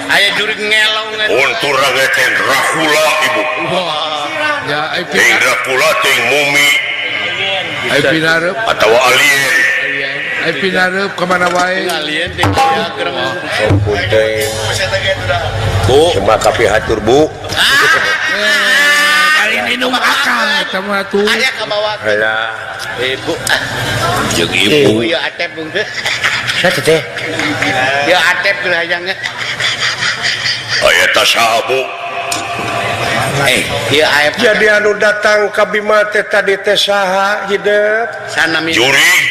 Aya jurig ngelong Untur teh Dracula ibu. Ya Ting Dracula ting mumi ai pinareup atawa alien. Ai pinareup ka mana wae? Alien teh aya keur Ampun teh. Bu, cuma kapi hatur Bu. Kali minum akang eta mah tuh. Aya ka bawa. Alah, Ibu. Jeung ibu. Ibu ya atep bung. Saha teh? Ya atep keur hayangnya. Aya tas saha Bu? Ieu aep Jadi anu datang ka Bima teh tadi teh saha hidep? Sanami. Jurig.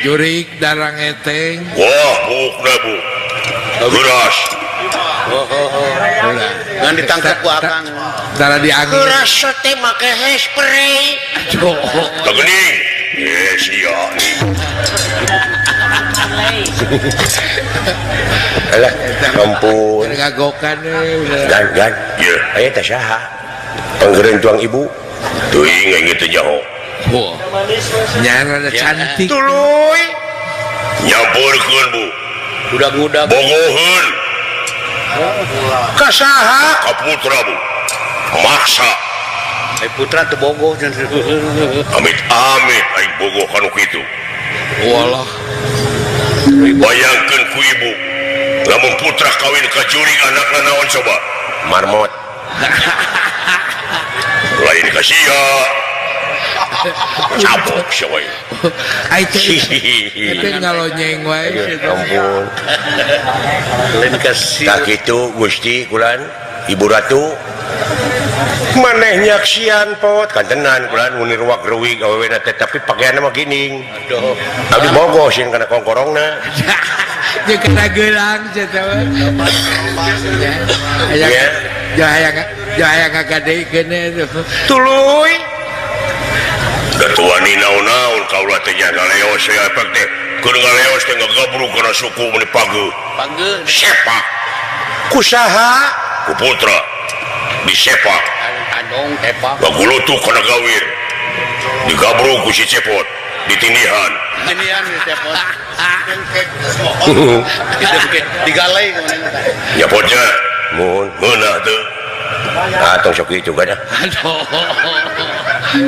Jurig darang eteng. Wah, bukna Bu. Geras. Oh, oh, oh. Ngan ditangkap ku akang. Tara diangin. Keras teh make hairspray. Teu geuning. Yes, iya. Alah, ampun. Ngagokan udah. Gan, gan. Ye. Aya teh saha? Panggeureun tuang ibu. Teuing aing teu nyaho. Wah. Nya rada cantik. Tuluy. Nyampeurkeun Bu. Budak-budak. Bogoheun Ka saha? ka putra Bu. Maksa. Ai putra teu bogoh. Amit-amit aing bogoh kanu kitu. Walah. Bayangkeun ku ibu. Lamun putra kawin ka jurig anakna naon coba? Marmot. Lain ka sia. Cabok sia we. Ai teh teh ngalonyeng wae. Ampun. Lain kasih. Tak kitu Gusti kulan Ibu Ratu. Maneh nyaksian pot kantenan kulan mun ruak reuwig awewena teh tapi pakaianna mah gining. Aduh. Abdi bogoh sieun kana kongkorongna. Jeung kana geulang sia teh. Aya Ya. hayang hayang ngagadekeun tuh. Tuluy. Datuani naon-naon kaula teh nya ngaleos sia efek teh. Keur ngaleos teh ngagabruk kana suku mun pageuh. Pageuh. Sepak Ku saha? ku putra. Disepak. Adong tepak. Bagulutuk kana gawir. Digabruk ku si Cepot. Ditindihan. Inian si cepot. Digalai kemana teh. Nyapotnya Mun. meunah teu. Ah, tong sok kitu kan. Aduh.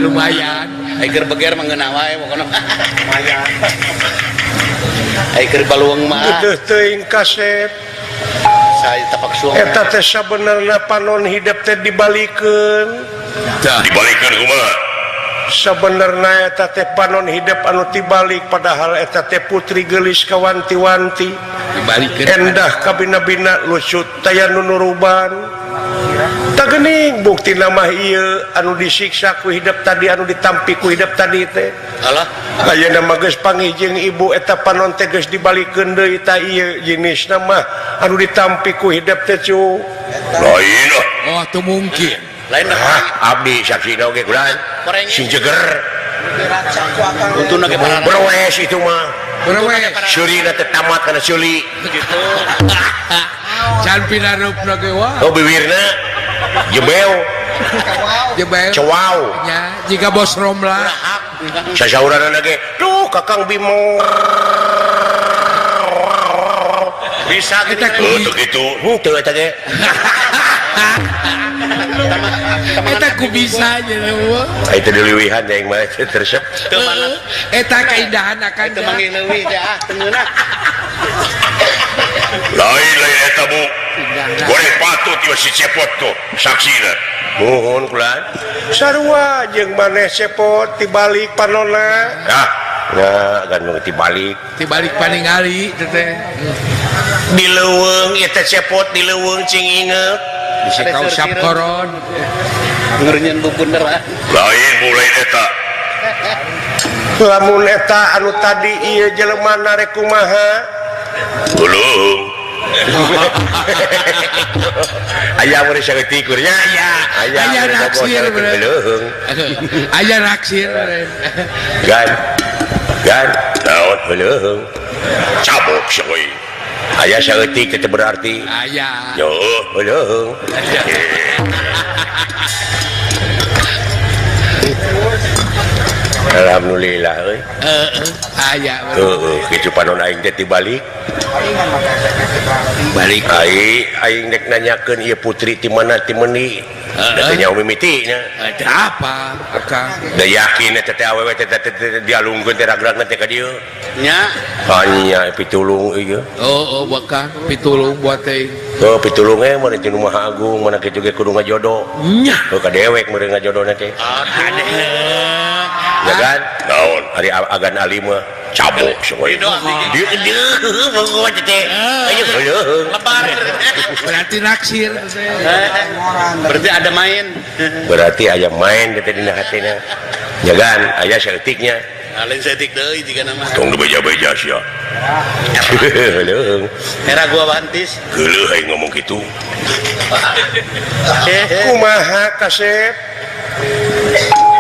Lumayan. Ai keur beger mah ngeunah wae pokona. Lumayan. Ai keur baluang mah Geudeuh teuing kasep. saya tapak suang. Eta teh sabenerna panon hidep teh dibalikeun. Tah. Dibalikeun kumaha? Sabenerna eta teh panon hidep anu tibalik padahal eta teh putri geulis kawanti-wanti. Dibalikeun. Endah kabina-bina lucut taya nu nuruban. Tah geuning buktina mah ieu anu disiksa ku hidep tadi anu ditampi ku hidep tadi teh. Alah, Ayeuna mah geus panggih jeung ibu eta panon teh geus dibalikeun deui ta ieu jenisna mah anu ditampi ku hidep teh cu. Lain ah. Oh, teu mungkin. Lain Ah, abdi saksina oge kulan. Sing jeger. Untuna ge parana. Berwes itu mah. Berwes. Seurina teh tamat kana seuli. Gitu. Can pinarupna ge wah. Oh bibirna jebeu, Jebel. cewau. Nya, jika bos Romla. Sasauranna ge, duh Kakang Bimo. Bisa gitu. Eta Oh, teu kitu. Henteu eta ge. Eta ku bisa aja wah. Ai teu dileuwihan aing mah teu resep. Teu mana. Eta keindahan akan Teu manggih leuwih teh ah teu ngeunah. Lain lain eta Bu. Goreng patut ieu si Cepot tuh saksina. Nuhun kulan. Sarua jeung maneh Cepot tibalik panonna. Ah, Nah, gandung tibalik. Tibalik paningali teh teh. Di leuweung ieu teh Cepot di leuweung cing inget. Bisa kau Ada sap koron. Ngeureunyeun bubunder ah. Lain Bu lain eta. Lamun eta anu tadi ieu jelema narek kumaha? Belum. Aya mun saeutik nya. Aya. Aya Aya mun naksir saeutik bener. leuheung. Aya naksir. Gan. Gan. Naon? Leuheung. Cabok sia we. Aya saeutik teh berarti. Aya. Yo. Leuheung. Alhamdulillah euy. Heeh, aya. Heeh, kitu panon aing teh tibalik. Balik aing dek nanyakeun ieu putri ti mana ti meuni da teh nyaho mimitina. Ada apa akang? Da yakin eta teh awewe teh dialungkeun teh ragragna teh ka dieu. Nya. Hanya pitulung ieu. Oh, oh bakang pitulung buat teh. Oh, pitulung eh mun ti nu Maha Agung mana kitu ge kudu ngajodo. Nya. Oh, ka dewek meureun ngajodona teh. Ya kan? Naon? Ari agan ali mah cabok semua. Berarti naksir. Berarti ada main. Berarti aya main teh dina hatina. Ya kan? Aya saeutiknya. Lain saeutik deui jiga nama. Tong beja-beja sia. Leuheung. Era gua wantis. Geuleuh aing ngomong kitu. Kumaha kasep?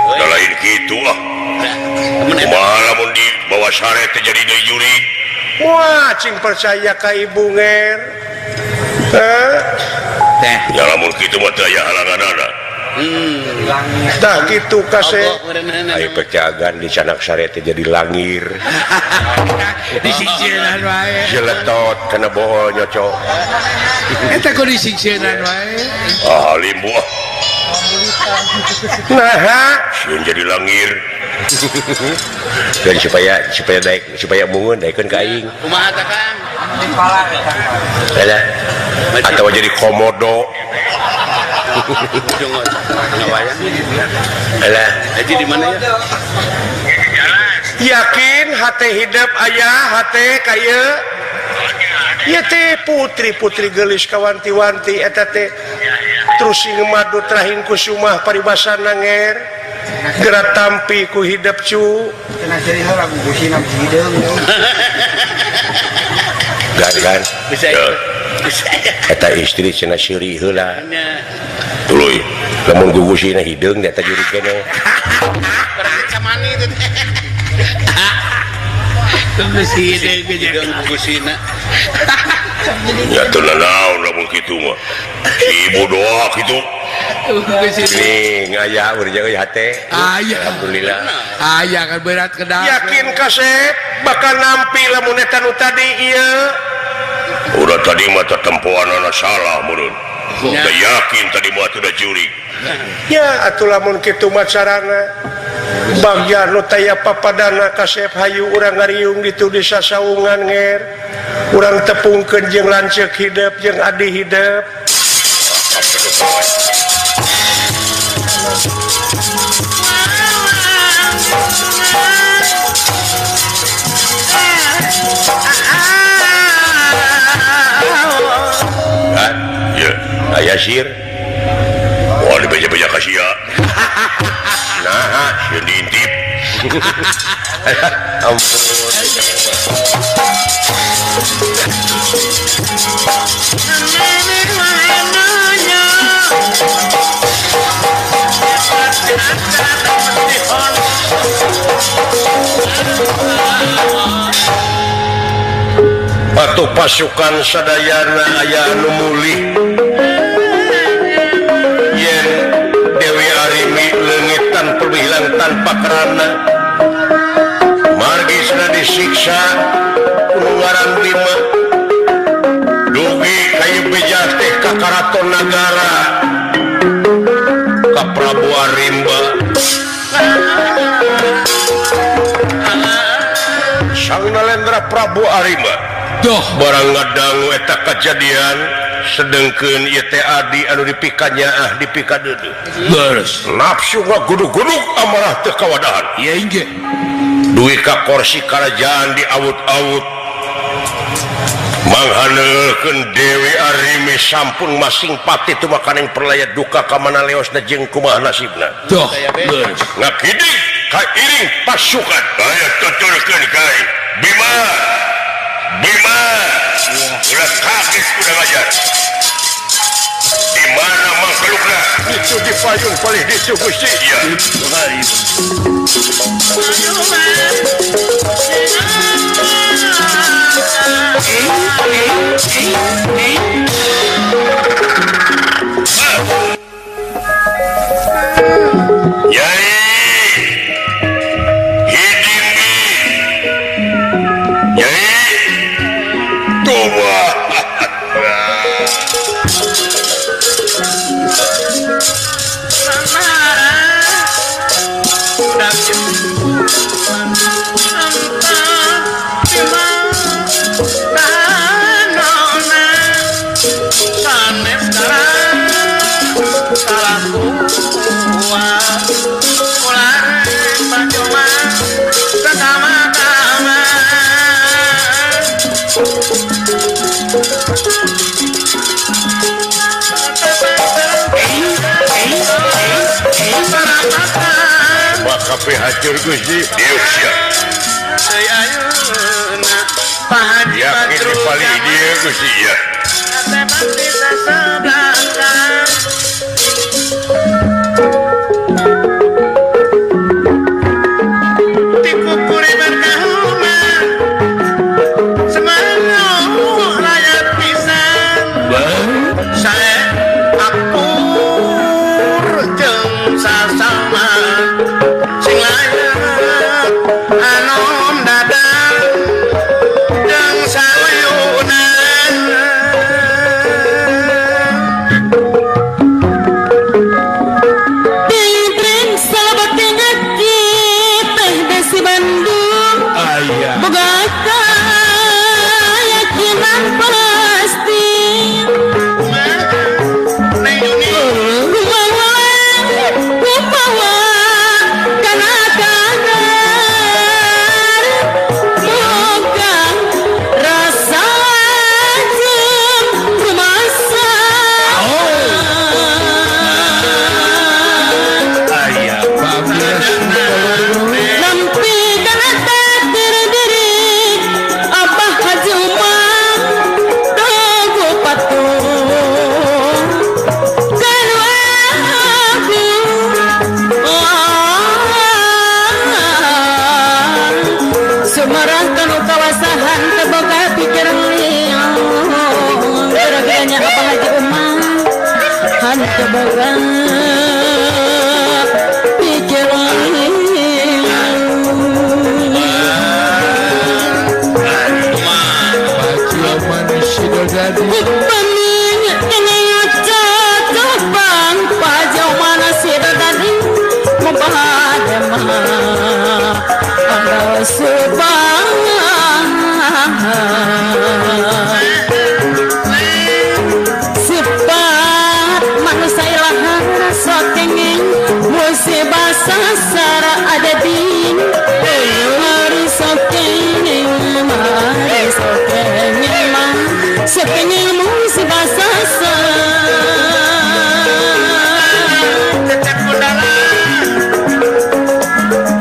Da lain kitu ah. Kumaha lamun di bawah sare teh jadi deui jurig. Wah, cing percaya ka ibu nger. Teh. Ya lamun kitu mah teu aya halanganana. Tah kitu kasep. Ayo percagan di canak sare teh jadi langir. Disingsieunan wae. Jeletot kana bohol nyocok. Eta kok disingsieunan wae. Ah, limbu ah. Nah, sieun jadi langir. Dan supaya daek supaya mungun daekeun ka aing. Kumaha tah Kang? Alah. Atau jadi komodo. Alah, haji di mana ya? Yakin hate hidup ayah hate kaya ieu teh putri-putri geulis kawanti-wanti eta teh terus sing madu trahing kusumah paribasana nger geura tampi ku hidup cu gan bisa eta istri cenah seuri heula tuluy lamun gugusina hideung da eta jurig keneh berarti camani teh hideung gugusina ya teu nanaon lamun kitu mah si ibu doa kitu nih ngaya urang euy hate aya alhamdulillah aya kan berat kedah yakin kasep bakal nampi lamun eta nu tadi ieu udah tadi mah tetempoanana salah meureun teu yakin tadi mah teu da jurig ya atuh lamun kitu mah carana bagja nu taya papadana kasep hayu urang ngariung ditu di sasaungan nger urang tepungkeun jeung lanceuk hidup jeung adi hidup. Ya, aya sir. Wah, dibeja-beja ka sia. Nah, sieun diintip. Ampun. Patuh pasukan sadayana aya anu mulih yen Dewi Arimi leungit tanpa hilang tanpa kerana margi sudah disiksa ngaran Bima dugi kayu beja teh ka karaton nagara ka Prabu Arimba. Sang Nalendra Prabu Arimba doh barang ngadangu eta kajadian sedengkeun ieu teh adi anu dipikanyaah dipikadeudeuh leres nafsu ngagudug-gudug amarah teu kawadahan ieu inggih duwi ka kursi karajaan diawut-awut manghaneulkeun Dewi Arimi sampun masing pati tumakaning perlaya duka ka mana leosna jeung kumaha nasibna doh leres ngakidik kairing pasukan aya tuturkeun kai Bima Bima ulah kaget udah ngajar di mana makhlukna itu di payung paling ditu Gusti iya Nyai Hidimbi Nyai Tuba Kape hancur Gusti diuk sia. Yakin dipali dia Gusti ya.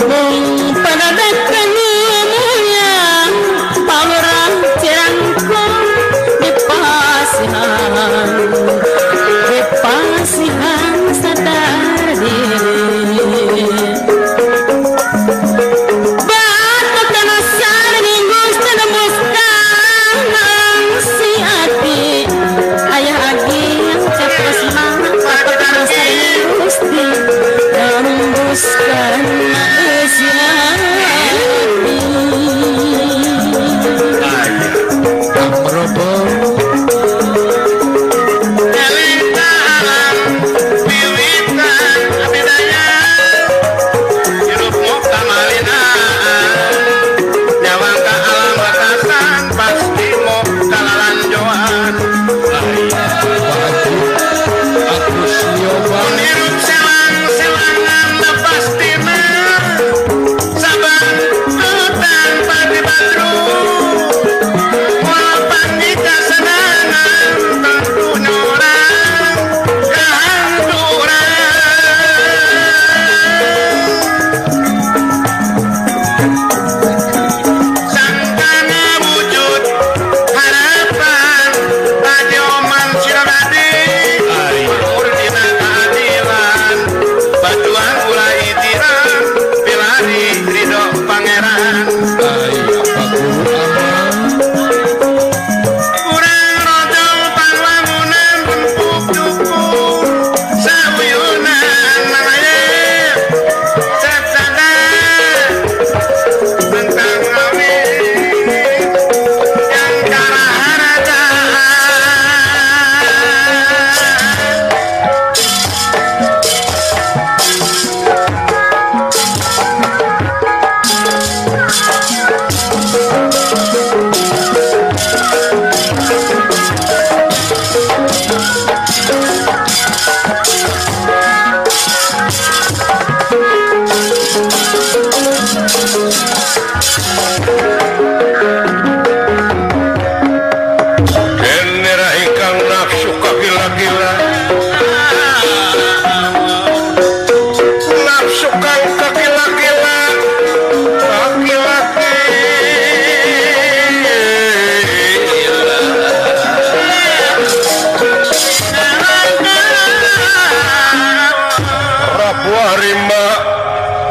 Mung pada datang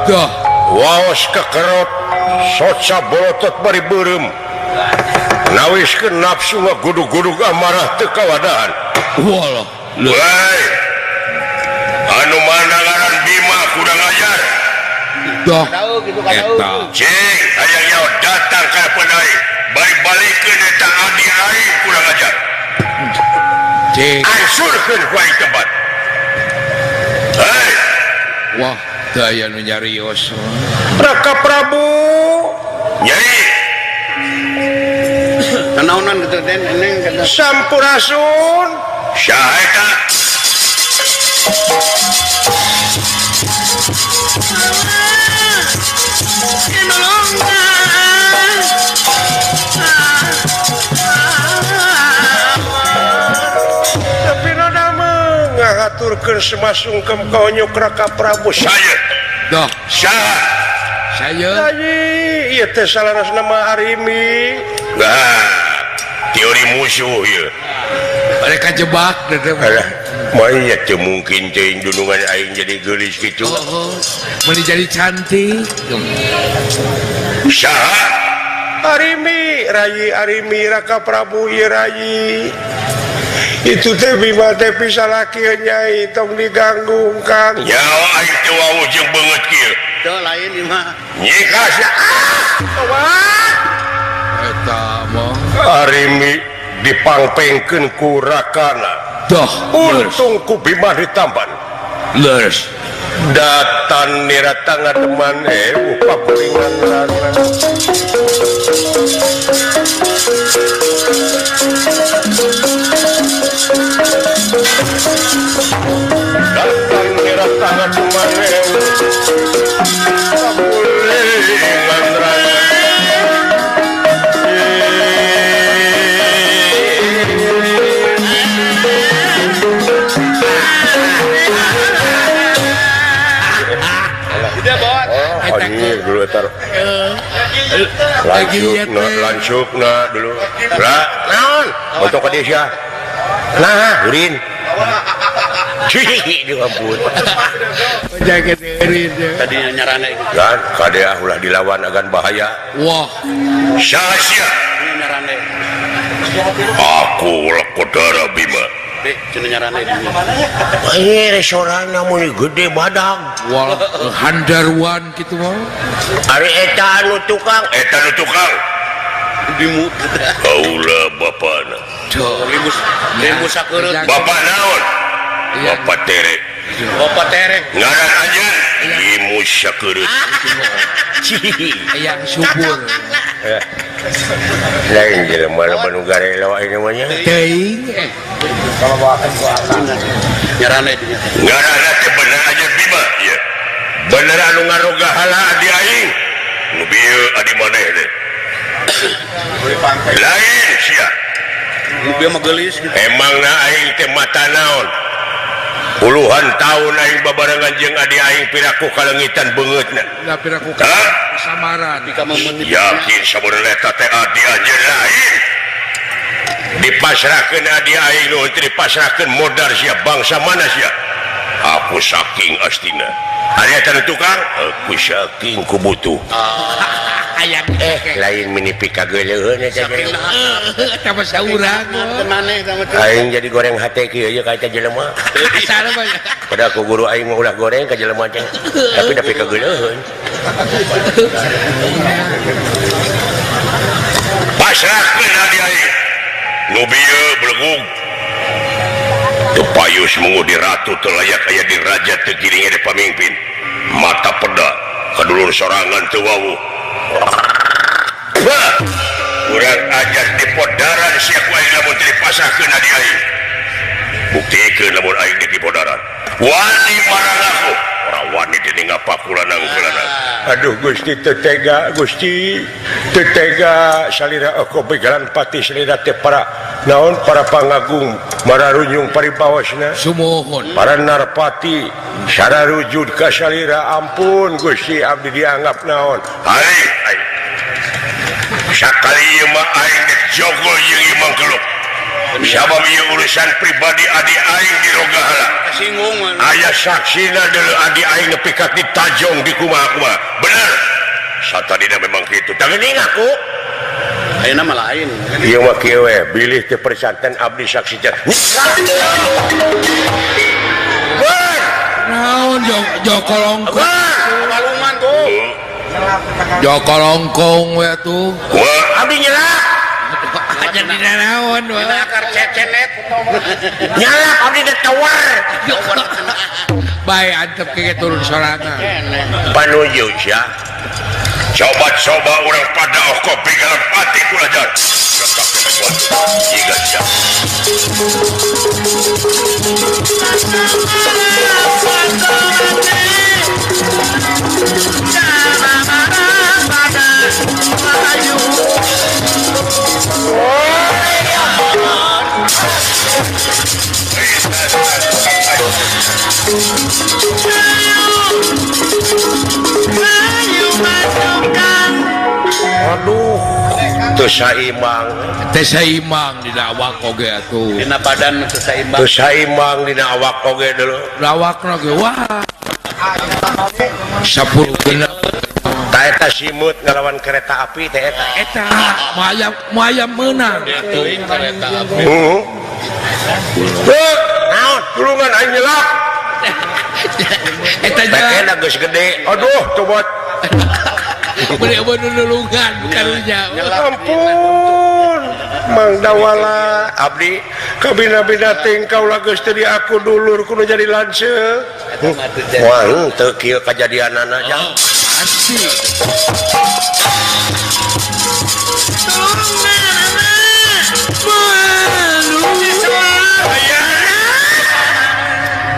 Dah. Waos kekerot soca bolotot bari beureum. Nawiskeun nafsu ngagudug-gudug amarah teu kawadahan. Walah. Woi. Anu mana ngaran Bima kurang ajar. Dah. Eta. Cing, hayang nyaho datang ka aing. Balik-balikeun eta adi aing kurang ajar. Cing. Ansurkeun ku aing tempat. Hei. Wah, teu aya nu nyarios. Raka Prabu. Nyai. Naonan kitu den eneng kada. Sampurasun. Saha eta? Tapi rada ngahaturkeun semasungkem ka onyok Raka Prabu. Saya. Dah. Saha? Saya. Nyai, ieu teh salarasna mah Arimi. Nah, teori musuh ieu. Mereka jebak teh. Alah, mah teu mungkin teuing dunungan aing jadi geulis kitu. Oh, meuni jadi cantik. Saha? Arimi, Rayi Arimi Raka Prabu ieu Rayi. Itu teh Bima teh pisalaki nyai tong diganggu Kang. Nyawa aing teu wawuh jeung beungeut kieu. Teu lain ieu mah. Nyikas ah. Wah. Eta mah Arimi dipangpengkeun ku Rakana. Dah. Untung ku Bima ditampan. Leres. Datan nirata ngademan pakulingan rana. Datan nirata ngademan pakulingan rana. Anjir dulu tar. Langsung na dulu. Lah, naon? Untuk ka dia. Nah, urin. Cih, di ampun. Jaga diri. Tadi nyarane. Kan kade ulah dilawan agan bahaya. Wah. Sia-sia. Nyarane. Aku Lekodara Bima. Restoran namun gede badag. Wah, handarwan gitu mah. Ari eta anu tukang, eta anu tukang. Dimut. Kaula bapana. Ribus, ribus sakeureup. Bapak naon? Bapak terek. Bapak terek. Ngaran aja Limus sakeureup. Yang subur. Lain jelema loba nu garelo ini mah nya. Teuing. Kalau bawakan ku akang. Nyarane dinya. Ngaranna teh bener aja Bima ieu. Bener anu ngaroga hala adi aing. Nu bieu adi maneh teh. Lain sia. Nu bieu mah geulis kitu. Emangna aing teh mata naon? Puluhan tahun aing babarengan jeung adi aing piraku kalengitan beungeutna. Lah piraku kasamaran. Yakin sabenerna eta teh adi anjeun lain. Dipasrahkeun adi aing nu teu dipasrahkeun modar sia bangsa mana sia. Aku saking astina. Ari eta nu tukang, aku saking ku butuh. Ayang lain minipi kageuleuheun eta teh. Eta mah saurang. Aing jadi goreng hate kieu ye ka eta jelema. Pada ku guru aing mah ulah goreng ka jelema teh. Tapi da pikageuleuheun. Pasrahkeun adi aing. Nu bieu belegug. Teu payus mengudi ratu teu layak aya di raja teu giring di pamimpin. Mata peda kadulur sorangan teu wawuh. Urang ajar di podaran sia ku aing lamun teu dipasahkeun adi aing. Buktikeun lamun aing di podaran. Wani marang aku, ora wani dening ngapakulanang kulanang. Aduh Gusti teu tega, Gusti teu tega salira aku begalan pati salira teh para naon para pangagung mararunyung paribawasna. Sumuhun. Para narpati sararujud ka salira ampun Gusti abdi dianggap naon. Hai, hai. Sakali ieu mah aing geus jogo jeung ieu mangkeluk. Sabab ieu urusan pribadi adi aing di Rogahala. Kasinggung. Aya saksina deuleu adi aing nepi ka ditajong di kumaha-kumaha. Bener. Satadina memang kitu. Tah geuning aku. Ayeuna mah lain. Ieu mah kieu we, bilih teu persanten abdi saksi teh. Naon Joko Longkong. Walungan tuh. Joko Longkong we atuh. Abdi nyelak. Aja dina naon we. Dina akar cecenet. Nyelak abdi teh tawar. Bae antep ke turun sorangan. Panuju sia. Coba-coba urang pada kopi dalam hati kulajar. Jika siap. Aduh, teu saimbang. Teu saimbang dina awak oge atuh. Dina badan teu saimbang. Teu saimbang dina awak oge deuleu. Awakna ge wah. 10 genep. Ta eta simut ngalawan kereta api teh eta. Eta moal meunang. Teuing kereta api. Heeh. Naon? Tulungan aing nyelak. Eta jalan geus gede. Aduh, tobat. Beri nulungan karunya. Ampun, Mang Dawala abdi kabina-bina ting kaula geus teu diaku dulur kudu jadi lanceuk. Wah, teu kieu kajadianana jang. Pasti.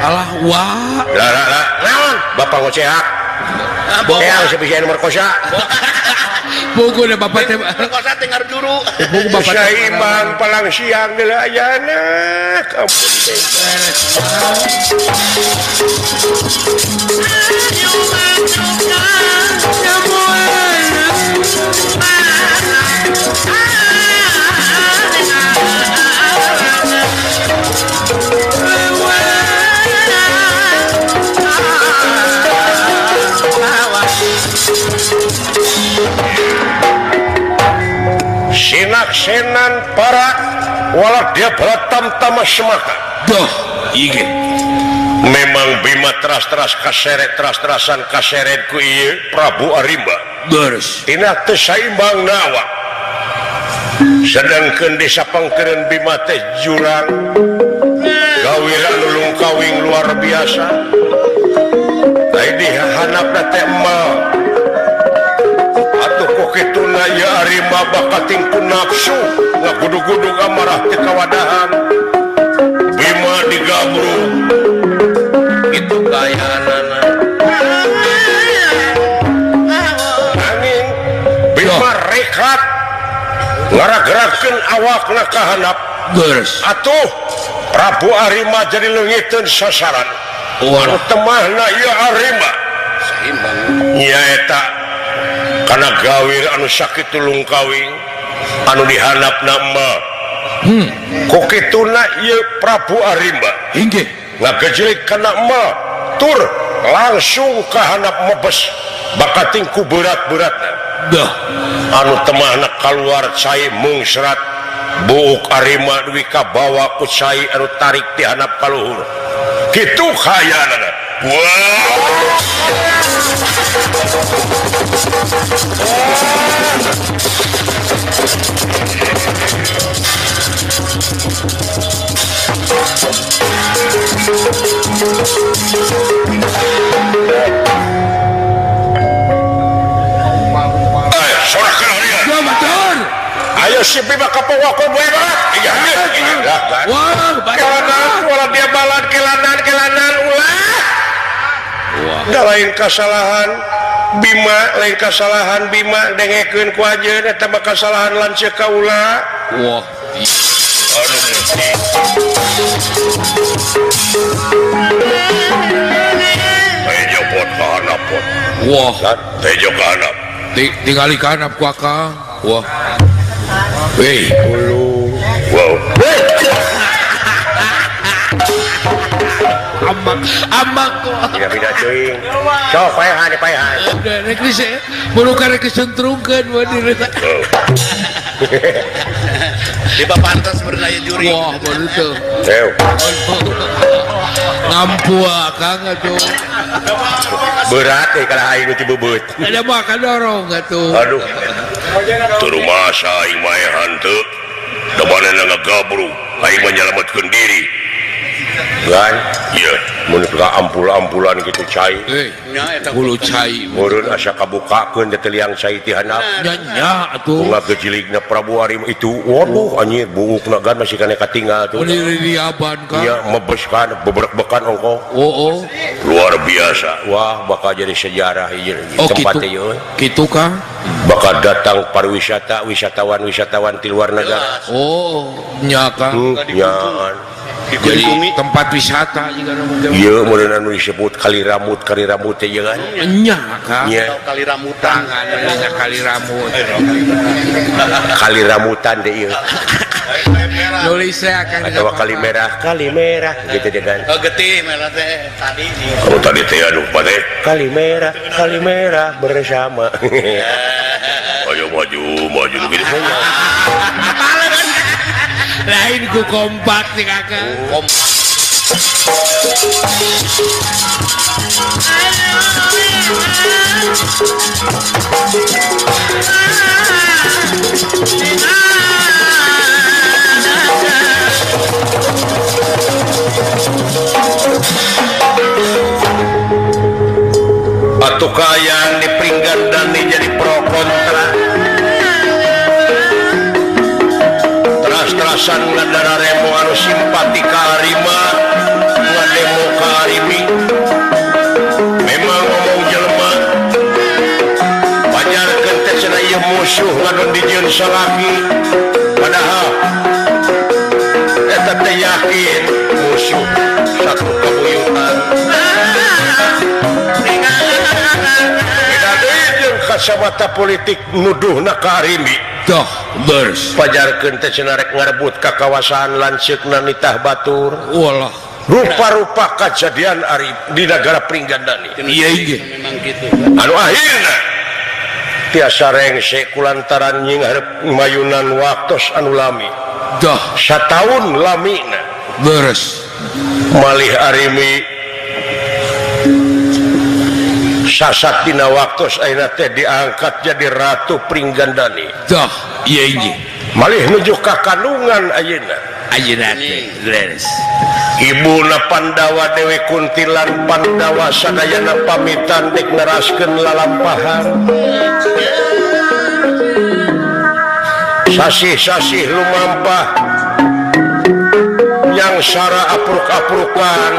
Alah wah. Lah lah lah. Naon? Bapak ngoceak. Eyang sebisa merkosa. Buku deh bapak teh. Merkosa teh ngarjuru. Buku bapak teh. Saimbang palang siang deui ayana. Ampun teh. Sinaksenan para walak dia beratam-tama semaka. Duh, ingin. Memang Bima teras-teras kaseret teras-terasan kaseret ku ieu Prabu Arimba. Beres. Tina teu saimbang nawa. Sedangkeun desa pangkeureun Bima teh jurang. Gawira nulung kawing luar biasa. Ai dihanapna teh emal. Kituna ya Arimba bakating ku nafsu ngagudug-gudug amarah teu kawadahan Bima digabrug itu kayaanana angin Bima rekat ngaragerakeun awakna ka handap geus atuh Prabu Arimba jadi leungiteun sasaran anu temahna ieu Arimba saimbang nyaeta karena gawir anu sakit tulung kawing anu dihanap nama kokituna ieu Prabu Arimba inggih ngagejelik kana emak tur langsung ka handap mebes bakating ku berat-beratna dah anu temahna kaluar cai mungsrat buuk Arimba duwi kabawa ku cai anu tarik di handap ka luhur kitu kayaanana wah. Ayo si Bima kapowako boe banget. Iya, iya. Wah, kelanan, dia balan kelanan, kelanan ulah. Da lain kasalahan Bima, lain kasalahan Bima dengekeun ku ajeun eta mah kasalahan lanceuk kaula. Wah. Tejo pot ka handap pot. Wah, tejo ka handap. Tingali ka handap ku akang. Wah. Weh. Wow. Ambak ambak Bida-bida teuing. Sok paehan paehan. Rek dise buru karek kesentrungkeun we di Di pantas bernaya juri. Wah, baru tuh. Teu. Ngampu akang atuh. Berat teh kalah aing nu tibebeut. Ada mah kadorong atuh. Aduh. Teu rumasa aing maehan teu. Da manehna ngagabrug, aing mah nyalametkeun diri. Gan, Ieu mun ka ampul-ampulan kitu cai. Eh, Nya eta bulu cai. Meureun asa kabukakeun teh liang cai ti handap. Nya nya atuh. Bunga gejiligna Prabu Arim itu, waduh anjir buukna gan masih kana katinggal tuh. Mun diriaban ka. Iya, mebeskan, beberek-bekan ongkoh. Oh, oh. Luar biasa. Wah, bakal jadi sejarah ieu Oh, tempat kitu. teh ieu. Kitu kah? Bakal datang pariwisata, wisatawan-wisatawan ti luar negara. Oh, nya kah. Nya. Jadi Dikunjungi. tempat wisata juga nu Ieu meureun anu disebut kali ramut teh ieu kan. Nya kah. Nya, Kali rambutan. Tangan kali ramut. kali ramutan teh ieu. Nulis saya akan Atau kali merah gitu deh kan. Oh, getih merah teh tadi. Kalau tadi teh anu teh Kali merah bersama. Ayo maju, maju gitu. Lain ku kompak sih kakak. Kompak. Atuh kaayaan di Pringgandani jadi pro kontra. Teras-terasan ngadara remo anu simpati ka Arima, ngademo ka Arimi. Memang ngomong jelema pajarkeun teh cenah ieu musuh ngadon dijieun salaki. Padahal eta teh yakin musuh satu kabuyutan. Beda deui jeung kacamata politik nuduhna ka Arimi. Doh, bers. Pajarkeun teh cenah rek ngarebut ka kawasan lanceukna nitah batur. Walah. Rupa-rupa kajadian ari di negara Pringgandani. Iya iya. Memang gitu. Anu akhirna tiasa rengse kulantaran nyinghareup mayunan waktos anu lami. Doh, sataun lamina. Beres. Malih Arimi sasat dina waktos ayeuna teh diangkat jadi Ratu Pringgandani. Doh, iya iya. Malih nuju ka kandungan ayeuna. Ayeuna teh beres. Ibuna Pandawa Dewi Kuntilan Pandawa sadayana pamitan dek neraskeun lalampahan. Sasih-sasih lumampah yang sara apruk-aprukan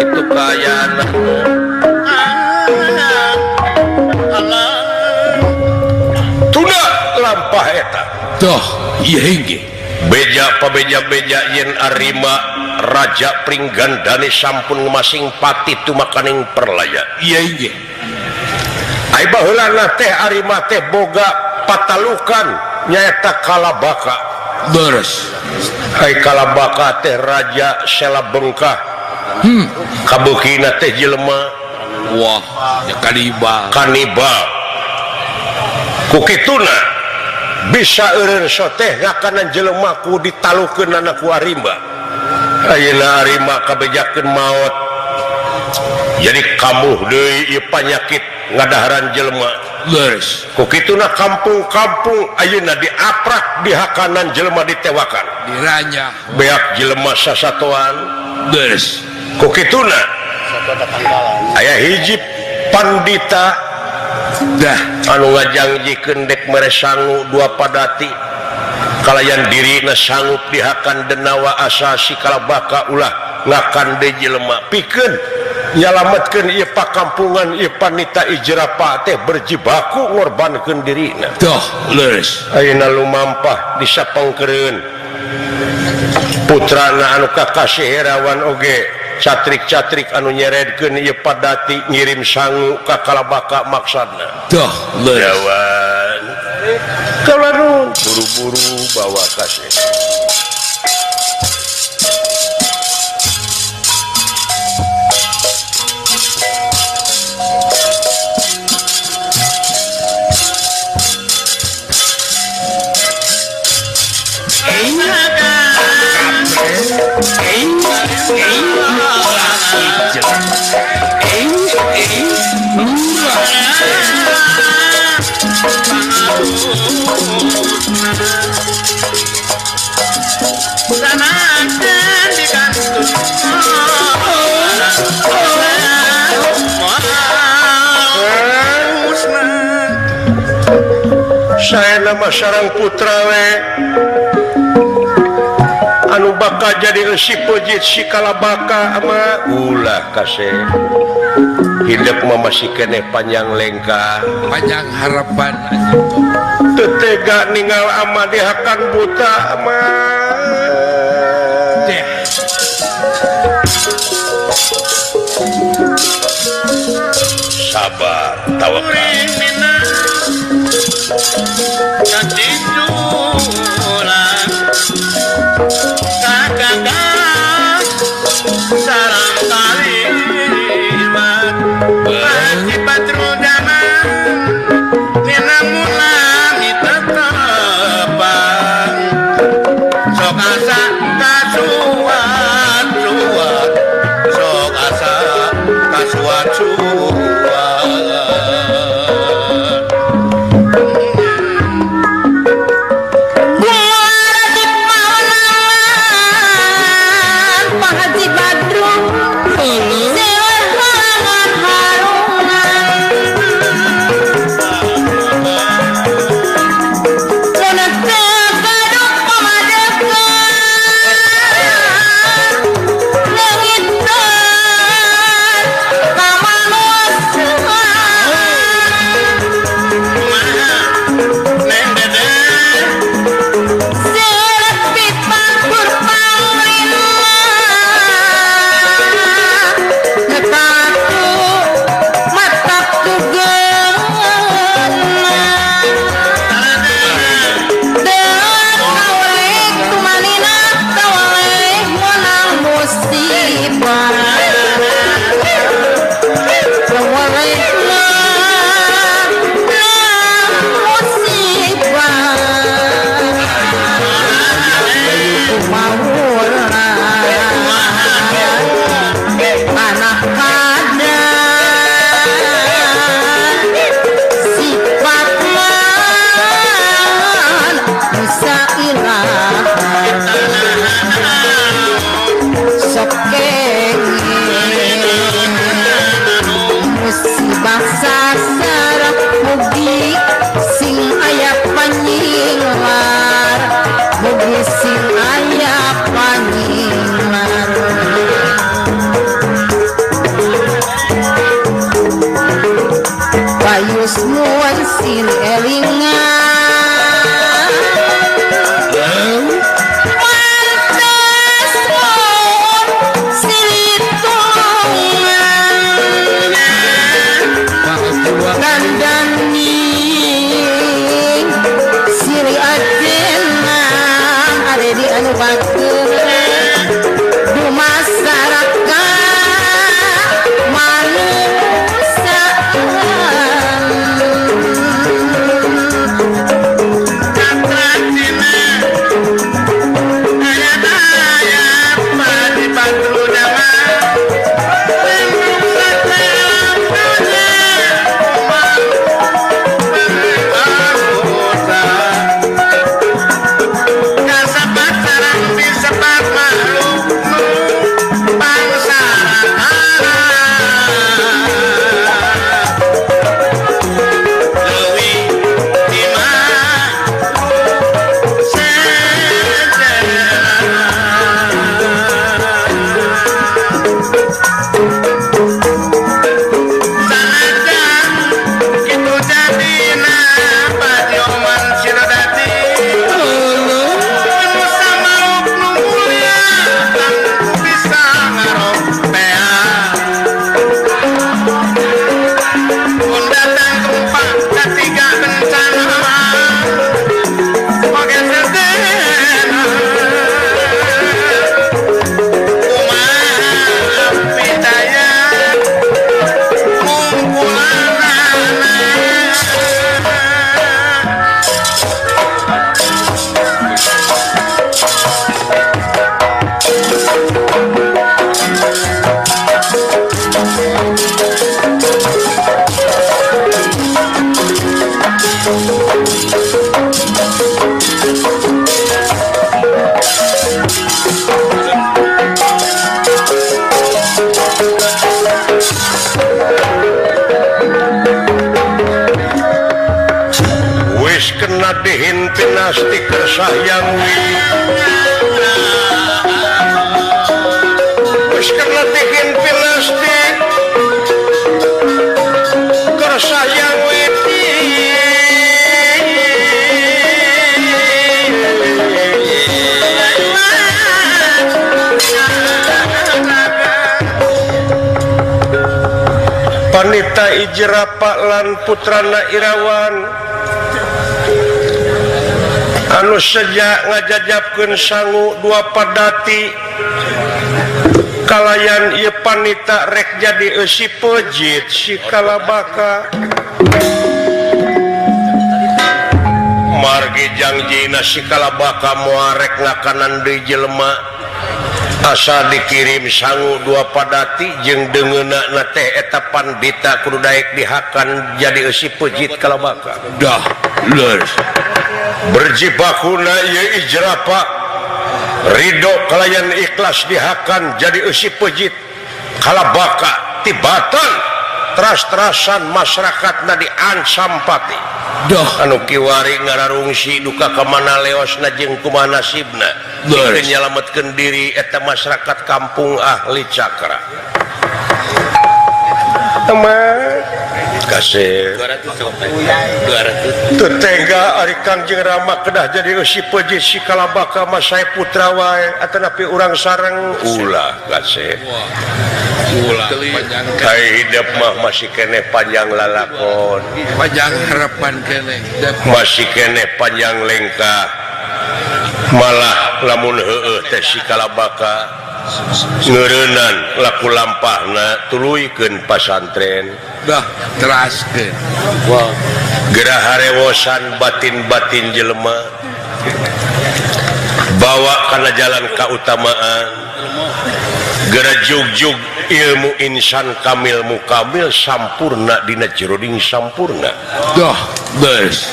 itu kaayaan. Tunda lampah eta. Doh, iya inggih. Beja pabeja-beja yen Arima Raja Pringgandani sampun masing pati tumakaning perlaya. Iya inggih. Ai baheulana teh Arima teh boga patalukan nyaeta Kalabaka. Beres. Ai Kalabaka teh Raja Sela Bengkah. Kabeukina teh jelema. Wah, ya kanibal. Kanibal. Ku kituna bisa eureun soteh ngakanan jelema ku ditalukeunana ku Arima. Ayeuna Arima kabejakeun maot. Jadi kamuh deui ieu panyakit ngadaharan jelema. Leres. Ku kituna kampung-kampung ayeuna diaprak dihakanan jelema ditewakan. Diranyah. Beak jelema sasatoan. Leres. Ku kituna aya hiji pandita dah anu ngajangjikeun dek mere sangu dua padati kalayan dirina sanggup dihakan denawa asasi Kalabaka ulah ngakan deui jelema pikeun nyalametkeun ieu pakampungan ieu panita ijrapa teh berjibaku ngorbankeun dirina. Doh, leres. Ayeuna lumampah disapengkeureun putrana anu kakasih Herawan oge catrik-catrik anu nyeredkeun ieu padati ngirim sangu ka Kalabaka maksudna. Doh, leres. Jawan. Kalanun buru-buru bawa kasih. Saya nama sarang putra we anu bakal jadi resi pejit si kalabaka ama ulah kasih hidup mah masih keneh panjang lengkah panjang harapan tetega ninggal ama dihakan buta ama deh. Sabar tawakal Sin elingan. Dihin pinasti kersayang wis karena dihin pinasti kersayang witi Panita Ijrapa lan putrana Irawan anu sejak ngajajapkeun sangu dua padati kalayan ieu panita rek jadi eusi pejit si kalabaka margi jangjina si kalabaka moal rek ngakanan deui jelema asa dikirim sangu dua padati jeung deungeunna teh eta pandita kudu daek dihakan jadi eusi pejit kalabaka dah leres berjibakuna ieu ijrapa ridho kalayan ikhlas dihakan jadi eusi pejit kalabaka tibatan teras-terasan masyarakatna diancam pati doh anu kiwari ngararungsi duka ka mana leosna jeung kumaha nasibna pikeun nyalametkeun diri eta masyarakat kampung ahli cakra teman kasih 200 200 tetangga ari Kangjeng Rama kedah jadi eusi pejit si kalabaka mah sae putra wae atanapi urang sareng ulah kasih ulah panjang kai hidup mah masih keneh panjang lalakon panjang harapan keneh masih keneh panjang lengkah malah lamun heueuh teh si kalabaka ngeureunnan laku lampahna tuluykeun pasantren dah teraskeun wah geura harewosan batin-batin jelema bawa kana jalan kautamaan geura jugjug ilmu insan kamil mukamil sampurna dina jeroding sampurna dah beres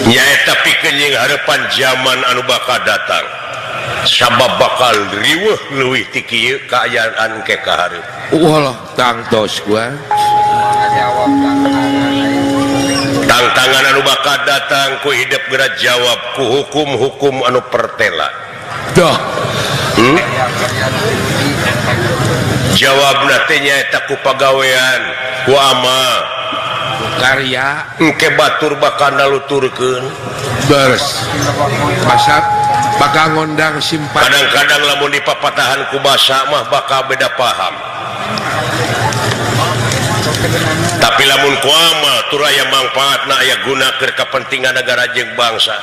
nyaeta pikeun jeung harapan zaman anu bakal datang sabab bakal riweuh leuwih ti kieu kaayaan ke ka hareup walah tangtos gua tangtangan anu bakal datang ku hidup geura jawab ku hukum-hukum anu pertela dah jawabna teh nyaeta ku pagawean ku amal karya engke batur bakal naluturkeun beres masak bakal ngondang simpan kadang-kadang lamun dipapatahan ku basa mah bakal beda paham tapi lamun ku amal tur aya mangfaatna aya guna keur kapentingan negara jeung bangsa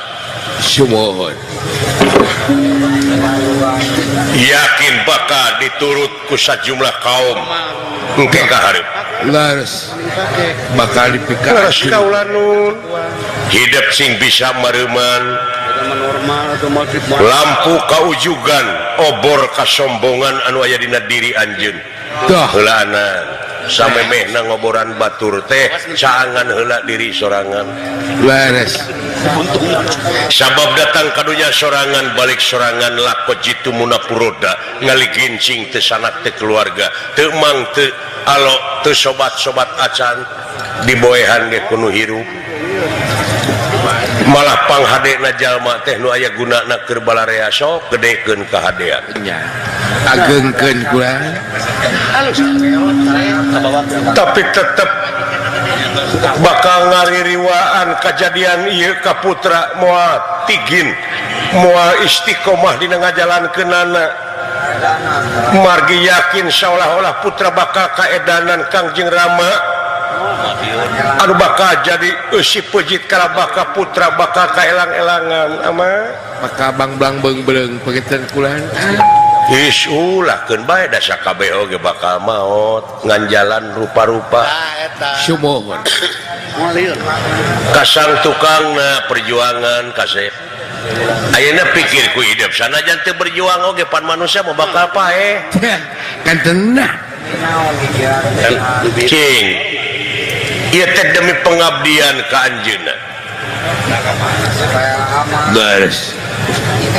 sumuhun yakin bakal diturut ku sajumlah kaum engke ka hareup leres bakal dipikir kaulanun hidup sing bisa mareuman lampu kaujugan obor kasombongan anu aya dina diri anjeun heulaanan samemehna ngoboran batur teh caangan heula diri sorangan leres sabab datang ka dunya sorangan balik sorangan lako jitu munapuroda ngaligincing teu sanak teu keluarga teu mang teu alo teu sobat-sobat acan diboehan ge kuno hirup malah panghadena jalma teh nu aya gunana keur balarea sok gedekeun kahadean nya agengkeun kula tapi tetep bakal ngaririwaan kajadian ieu ka putra moal tigin moal istiqomah dina ngajalankeunana margi yakin seolah-olah putra bakal kaedanan Kangjeng Rama anu bakal jadi eusi pejit kalabaka putra bakal kaelang-elangan ama maka bang-blang beung-beung pageutan kulan is ulah keun bae da sakabeh oge bakal maot ngan jalan rupa-rupa sumuhun kasang tukangna perjuangan kasep ayeuna pikir ku hidup sanajan teu berjuang oge pan manusia mah bakal paeh kan tenang cing ieu teh demi pengabdian ka anjeunna beres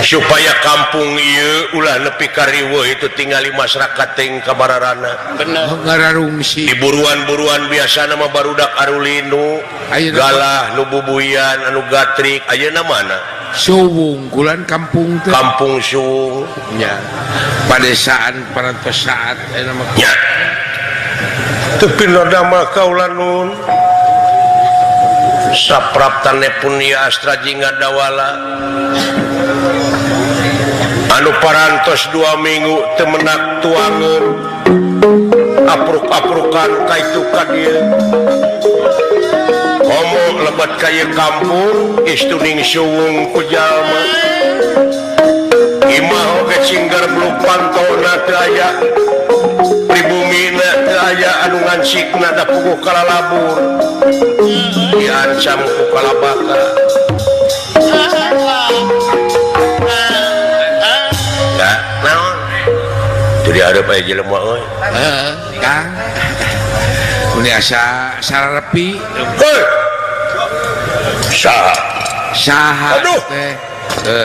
Supaya kampung ieu ulah nepi ka riweuh itu tingali masyarakat ting kabararana. Bener. Ngararungsi. Di buruan-buruan biasana mah barudak arulinu, galah nu bubuyan anu gatrik ayeuna mana? Suwung kulan kampung teh. Kampung suwung nya. Padesaan parantos saat ayeuna mah. Nya. Tepi lodama kaula nun. Sapraptane pun ieu Astra Jingga Dawala. Anu parantos 2 minggu teu menak tuangeun. Apruk-aprukan ka itu ka dieu. Komo lebet ka ieu kampung istuning suwung ku jalma. Imah oge cinggar beluk pantona teu aya. Pribumina teu aya anu ngancikna da puguh kalalabur. Diancam ku kalabaka. Nah, naon? Teu dihareup aya jelema euy. Heeh, Kang. Mun asa sararepi. Heuh. Saha? Saha Aduh. teh?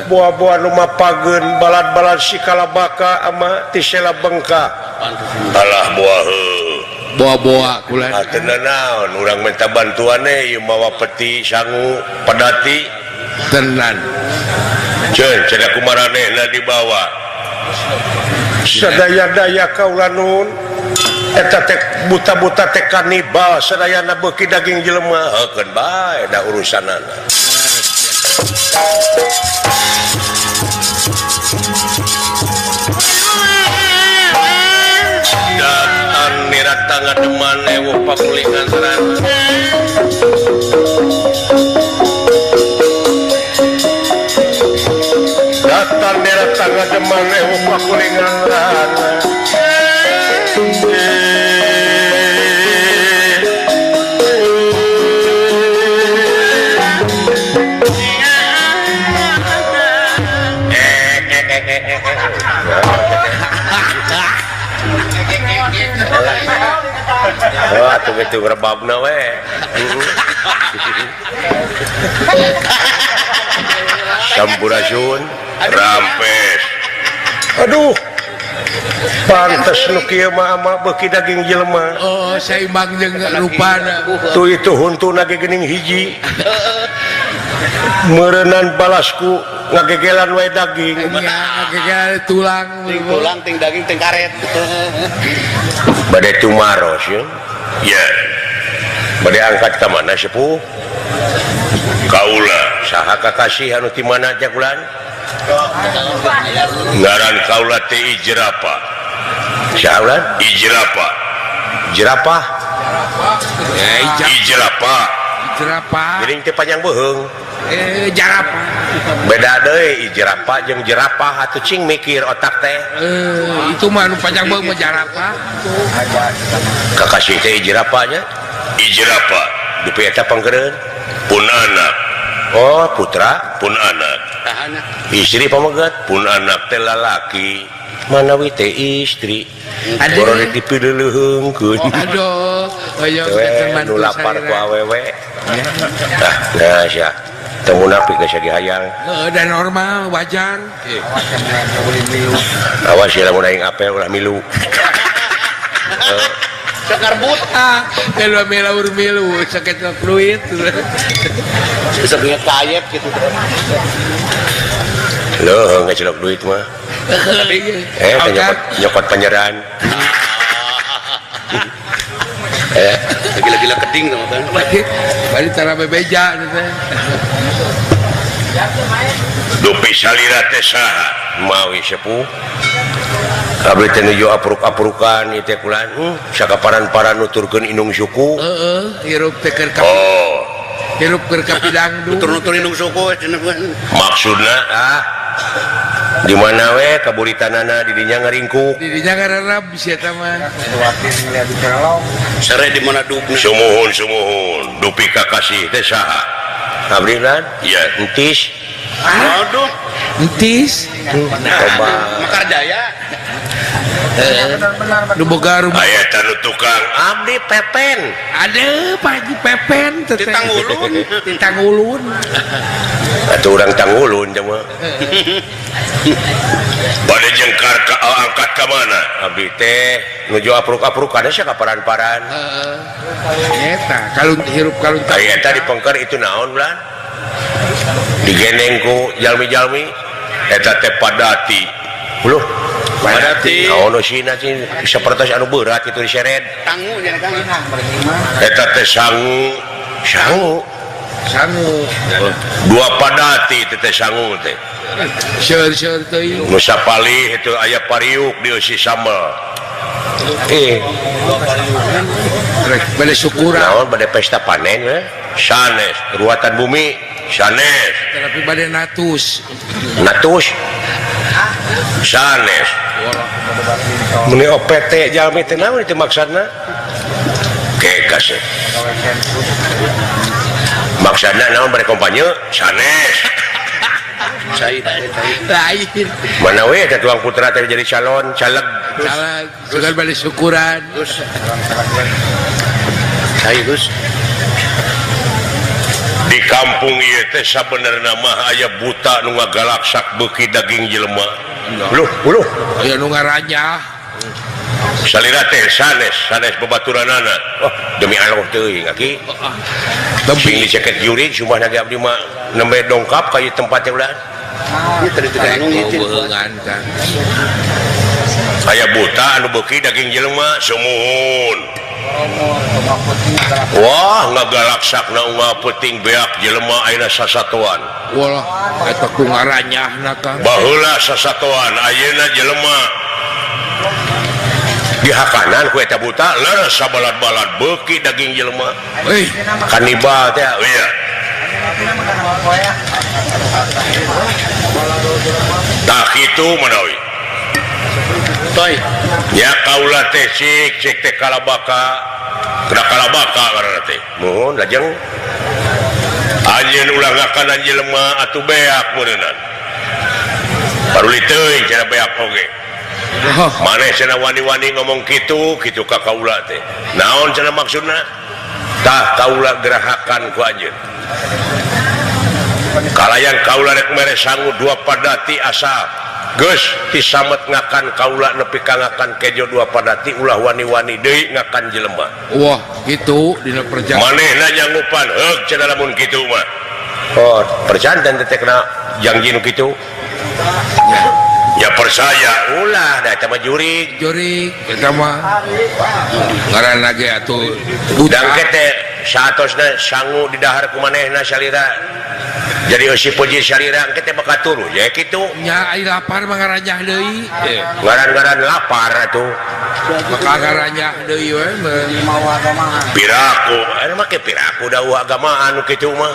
Buah-buah nu mapageun balad-balad si kalabaka ama ti sela bengka. Alah buah heuh. Boa-boa kulan. Ah teu naon urang minta bantuan we ieu mawa peti sangu pedati. Tenan. Ceun cenah kumaranehna dibawa. Sadaya-daya kaula nun eta teh buta-buta teh kanibal sadayana beuki daging jelema. Heukeun bae da urusanana. Datan niratanga deman ewuh pakulingan sarana. Datan niratanga deman ewuh pakulingan sarana. Wah, atuh kitu rebabna we. Sampurasun, rampes. Aduh. Pantes nu kieu mah ama beuki daging jelema. Oh, saimbang jeung rupana. Tuh itu huntuna ge geuning hiji. Meureunnan balasku ngagegelan wae daging. Nya ngagegelan tulang, ting tulang, ting daging, ting karet. Bade tumaros ye. Ya. Bade angkat ka mana sepuh? Kaula saha kakasih anu ti mana jagulan? Ngaran kaula teh Ijrapa. Saha ulan? Ijrapa. Jerapah. Ijrapa. Jerapah. Geuning teh panjang beuheung. Jarapah. Beda deui jerapah jeung jerapah atuh cing mikir otak teh. Itu mah anu panjang beuheung mah jerapah. Kakasih teh jerapah nya. Ijrapa. Dupi eta pangkereun. Pun anak. Oh, putra, pun anak. Istri pamegat, pun anak teh lalaki. Manawi teh istri. Aduh, dipileuleungkeun. Aduh, hoyong nu lapar ku awewe. Nah, nah sia. Teu munafik geus dihayang. Heeh, dan normal, wajar. Awas ya lamun aing apel ulah milu. Sakarbut ah, kalau milu milu sakit duit. Bisa punya kayep gitu. Loh, nggak celok duit mah. Nyokot panyeran. Gila-gila keding sama kan. Bari tara bebeja teh. Dupi salira teh saha? Mawi sepuh. Abdi teh nuju apruk-aprukan ieu teh kulan. Sakaparan-paran nuturkeun indung suku. Heeh, hirup teh keur ka. Oh. Hirup keur kapidangdu. Nutur-nutur indung suku cenah. Maksudna ah di mana we kaburitanana di dinya ngaringkuk. Di dinya ngararab sia eta mah. Sere di mana dupna. Sumuhun sumuhun dupi kakasih teh saha? Abdi lan? Iya, entis. Waduh, entis. Coba. Mekarjaya. Nu boga rumah. Aya tanu tukang abdi pepen. Aduh, Pak Haji Pepen teh. Titang ulun. Titang ulun. Atuh urang tanggulun teh mah. Bade jengkar ka angkat ka mana? Abdi teh nuju apruk-aprukan sia ka paran-paran. Heeh. Eta kalun hirup kalun. Aya eta di pengker itu naon bulan? Digendeng ku jalmi-jalmi eta teh padati. Uluh, padati. Naon eusina cing sapertos anu berat kitu diseret. Tangu nya Kang. Eta teh sangu, sangu. Sangu. Dua padati teh sangu teh. Seur-seur teuing. Nu sapalih itu aya pariuk dieusi sambel. Rek bade syukuran. Naon bade pesta panen we? Sanes, ruatan bumi sanes. Tapi bade natus. Natus. Sanes. Meni OPT jalmi teh naon itu maksudna? Kekas. Maksudna naon bade kampanye? Sanes. Lain. Mana we eta tuang putra teh jadi calon, caleg. Caleg, sugan bade syukuran. Cai Gus. Di kampung ieu teh sabenerna mah aya buta nu ngagalaksak beuki daging jelema. Luh, uluh. Aya nu ngaranyah. Salira teh sanes, sanes babaturanana. Oh, demi Allah teuing aki. Sing diceket jurig sumpah ge abdi mah nembe dongkap ka ieu tempat teh ulah. Aya buta anu beuki daging jelema sumuhun. Wah, ngagalaksakna unggal peuting beak jelema ayeuna sasatoan. Walah, eta ku ngaranyahna Kang. Baheula sasatoan, ayeuna jelema dihakanan ku eta buta leres sabalad-balad beuki daging jelema. Euy, kanibal teh ieu. Tah kitu manawi. Toy. Ya kaula teh cik cik teh kalabaka. Kena kalabaka ngaranna teh. Muhun lajeng anjeun ulah ngakanan jelema atuh beak meureunan. Paruli teuing cenah beak oge. Maneh cenah wani-wani ngomong kitu, kitu ka kaula teh. Naon cenah maksudna? Tah kaula gerahakan ku anjeun. Kalayan kaula rek mere sangu dua padati asa geus ti samet ngakan kaula nepi ka ngakan kejo dua padati ulah wani-wani deui ngakan jelema. Wah, kitu dina perjalanan. Manehna nyanggupan heug cenah lamun kitu mah. Oh, perjanten teh kena janji nu kitu. Ya percaya ulah da eta mah jurig. Jurig eta mah. Ngaranna ge atuh budak teh saatosna sangu di dahar ku manehna salira. Jadi eusi puji salira engke teh bakal turu ya kitu. Nya ai lapar mah ngaranyah deui. Ngaran-ngaran lapar atuh. Maka ngaranyah deui we Piraku, anu make piraku da eueuh agama anu kitu mah.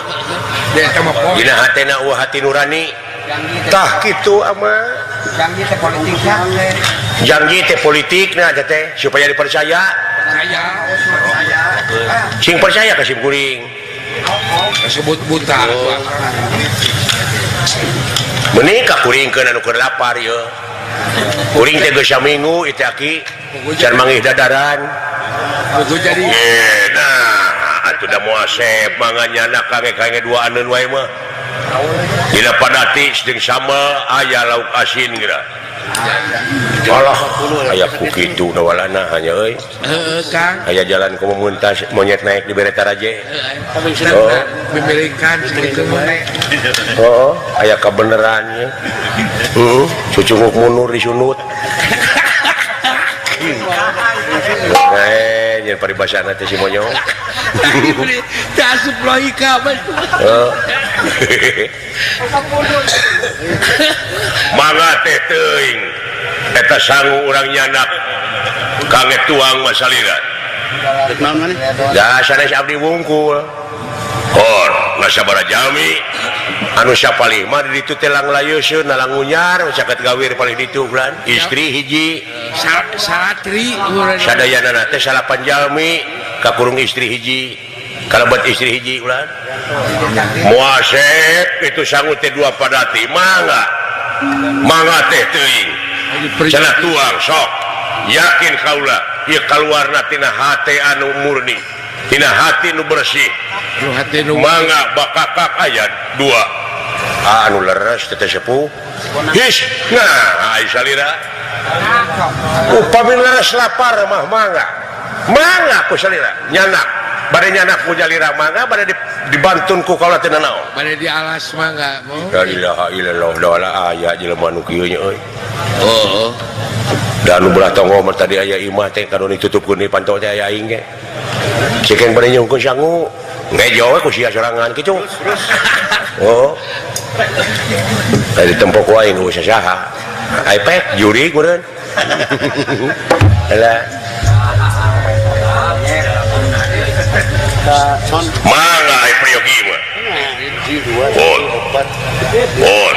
Da eta mah dina hatena eueuh hati nurani. Tah kitu ama. Janji teh politikna teh. Janji teh politikna teh supaya dipercaya. Percaya. Sing percaya ka sim kuring. Sebut buta. Meuni ka kuringkeun anu keur lapar ieu. Kuring teh geus saminggu ieu teh aki can manggih dadaran. Buku jadi. Nah, atuh da moal sep manganyana kange-kange dua aneun wae mah. Dina padati jeung sambel aya lauk asin geura. Alah, aya ku kitu dawalana hanya euy. Heeh, Kang. Aya jalan ku memuntas monyet naik di bere taraje. Oh, mimilikan kitu mah. Heeh, aya kabeneran nya. Heeh, cucunguk mundur disunut. Nah, nyen paribasana teh si monyong. Teu asup logika mah. Heeh. Mangga teh teuing. Eta sangu urang nyanak kange tuang masalira. Rek naon maneh? Da sanes abdi wungkul. Hor, ngasabara jalmi anu sapalih mah di ditu teh langlayeuseun nalangunyar caket gawir paling ditu bulan. Istri hiji salatri sadayana teh salapan jalmi kakurung istri hiji kalebet istri hiji ulah. Moal sep itu sangu teh dua padati mangga. Mangga teh teuing. Cenah tuang sok yakin kaula ieu kaluarna tina hate anu murni tina hati nu bersih. Mangga bakakak aya dua. Ah anu leres teh sepuh. His, nah ai salira. Upami leres lapar mah mangga. Mangga ku salira nyanak. Bade nyanak ku jalira mangga bade dibantun ku kaula teh nanaon. Bade dialas mangga. La ilaha illallah doa aya jelema nu kieu nya euy. Oh. Da nu belah tonggo mah tadi aya imah teh kadon ditutupkeun di panto teh aya aing ge. Cekeng bade nyungkeun sangu. Ngejo we ku sia sorangan kitu. Oh. Tadi tempo ku aing geus saha. Ai pek juri kureun. Lah. Mangga ai priyogi mah. Oh. Oh.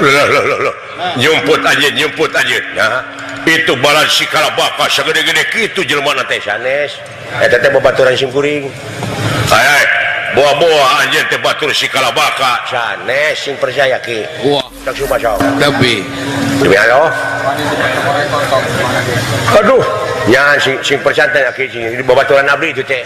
Lah lah lah lah. Nyumput aja. Nah, itu balan si kalabaka sagede-gede kitu jelema teh sanes. Eta teh babaturan sim kuring. Ai, boa-boa anjeun teh batur si kalabaka sanes sing percaya ki. Wah, tak sumpah sok. Tapi demi Allah. Aduh, nya sing percaya teh ki sing babaturan abdi itu teh.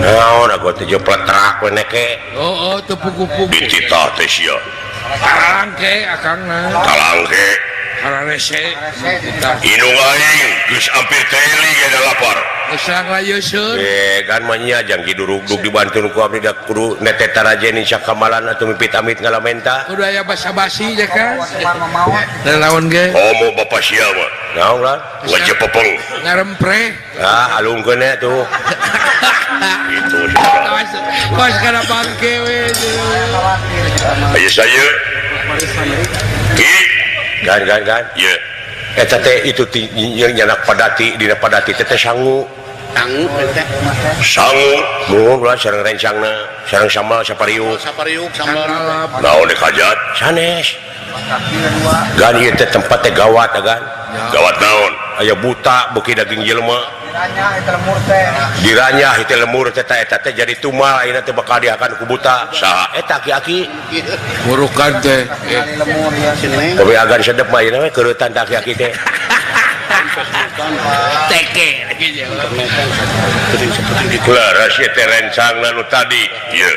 Naon aku teh jepletrak we neke. Oh, oh, teu pugu-pugu. Dititah teh sia. Talangke akangna. Talangke. Kararese. Indung aing geus hampir teli ge lapar. Geus layeuseur. Kan mah nya jang kidurugdug dibantun ku abdi da kudu neteta rajeni sakamalan atuh mipit amit ngalamenta. Kudu aya basa-basi je kan. Lawan ge. Komo bapa sia mah. Naon lah? Wajah pepeng. Ngarempre. Ah, alungkeun atuh. Itu. Kos kana bangke we. Ayo saya. Ki gan. Ye. Eta teh itu yang nyanak padati dina padati teh sangu. Sangu teh. Sangu. Mun ulah sareng rencangna, sareng sambal sapariuk. Sapariuk sambal. Naon dek hajat? Sanes. Gan ieu teh tempat teh gawat gan. Gawat naon? Aya buta beuki daging jelema. Diranyah itu lemur teh eta teh jadi tumal ayeuna teh bakal dihakan ku buta. Saha eta aki-aki? Murukan teh. Kopi agan sedep mah ayeuna we keuretan teh aki-aki teh. Teke lagi Leres ieu teh rencangna nu tadi. Ieu.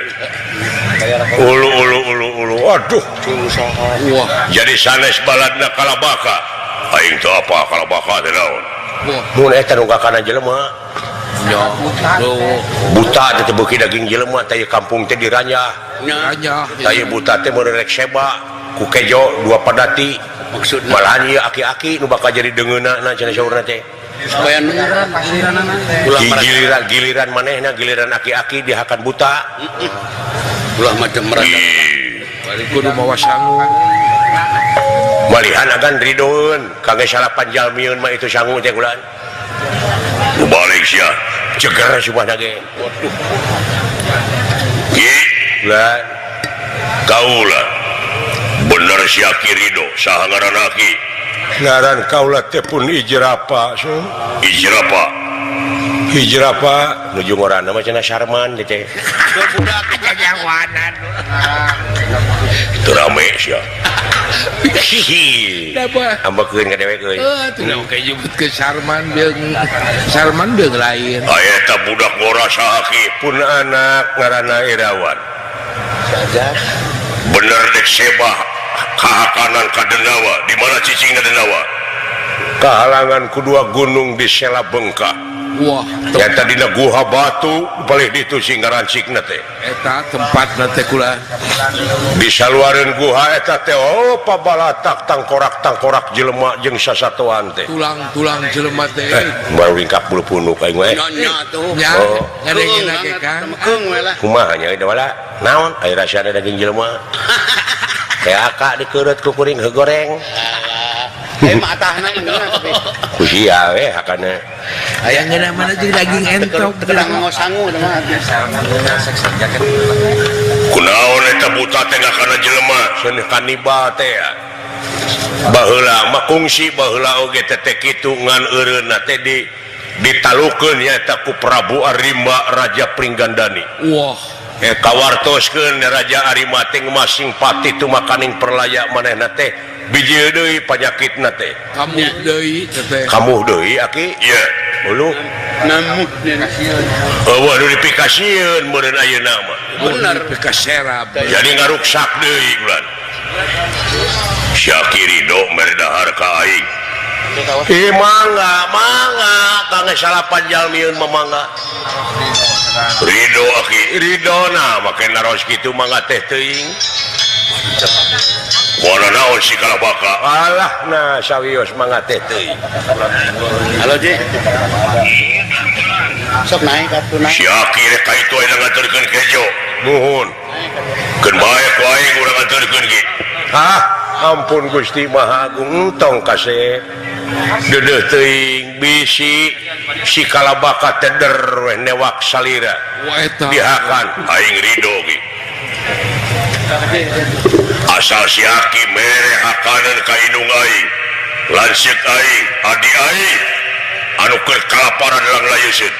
Ulu ulu ulu ulu. Aduh. Wah. Jadi sanes baladna kalabaka. Aing teu apa kalabaka teh naon. Mun eta nu kakana jelema. Nya. Buta teh beuki daging jelema teh kampung teh diranyah. Ranyah. Tah buta teh mun rek seba ku kejo dua padati. Maksudna malahan ieu aki-aki nu bakal jadi deungeunna cenah saurna teh. Supaya giliran giliran manehna giliran aki-aki dihakan buta. Ulah macam mereka. Bari kudu mawa sangu. Malihan agan ridoeun kangge salapan jalmieun mah itu sangu teh kulan. Nu balik sia ceger subahna ge. Waduh. Ki ulan kaula bener sia Ki Ridho saha ngaran aki? Ngaran kaula teh pun Ijrapa. Ijrapa. Hijrapa nuju ngorana mah cenah Sarman teh. Budak jajawanan. Teu rame sia. Hihi. Ambekeun ka dewek euy. Heuh, teu oke nyebut ke Sarman beung Sarman beung lain. Aya eta budak ngora saha ki? Pun anak ngaranna Irawan. Bener dek sebah kahakanan ka Denawa. Di mana cicingna Denawa? Kahalangan kedua gunung di Sela Bengkah. Wah, nyata dina guha batu palih ditu sing ngarancikna teh. Eta tempatna teh kula. Bisa luareun guha eta teh oh pabalatak tangkorak-tangkorak jelema jeung sasatoan teh. Tulang-tulang jelema teh. Baru ringkap bulu punuk aing we. Nya tuh. Nya, ngadengena ge Kang. Temekung we lah. Kumaha nya da wala? Naon aya rasana daging jelema. Teh aka dikeureut ku kuring heugoreng. Mah atahna ngeunah tapi. Ku sia we hakana. Aya ngeunah mana jeung daging entok. Teu nganggo sangu teh mah. Kunaon eta buta teh kana jelema, seuneuh kanibal teh. Baheula mah kungsi baheula oge teh kitu ngan eureunna teh di ditalukeun nyaeta ku Prabu Arimba Raja Pringgandani. Wah, kawartoskeun Raja Arimba teh masing pati tumakaning perlaya manehna teh bijil deui panyakitna teh. Kamuh deui teh. Kamuh deui aki? Ieu. Ulu namuh eueuh nu dipikasieun meureun ayeuna mah. Bener pikaserab. Jadi ngaruksak deui bulan. Syakiri do mere dahar ka aing. Ih mangga, mangga, kangge salapan jalmieun mah mangga. Ridho aki, ridho na make naros kitu mangga teh teuing. Moal naon si kalabaka. Alah nah sawios mangga teh teuing. Halo Ji. Sok naik atuh naik. Si aki rek ka itu aya nganterkeun kejo. Nuhun. Keun bae ku aing urang nganterkeun ge. Hah, ampun Gusti Maha Agung tong kasih. Dedeuh teuing bisi si kalabaka teh der weh newak salira. Dihakan aing ridho ge. Asal si aki mere hakaneun ka indung aing, lanceuk aing, adi aing anu keur kalaparan langlayeuseun.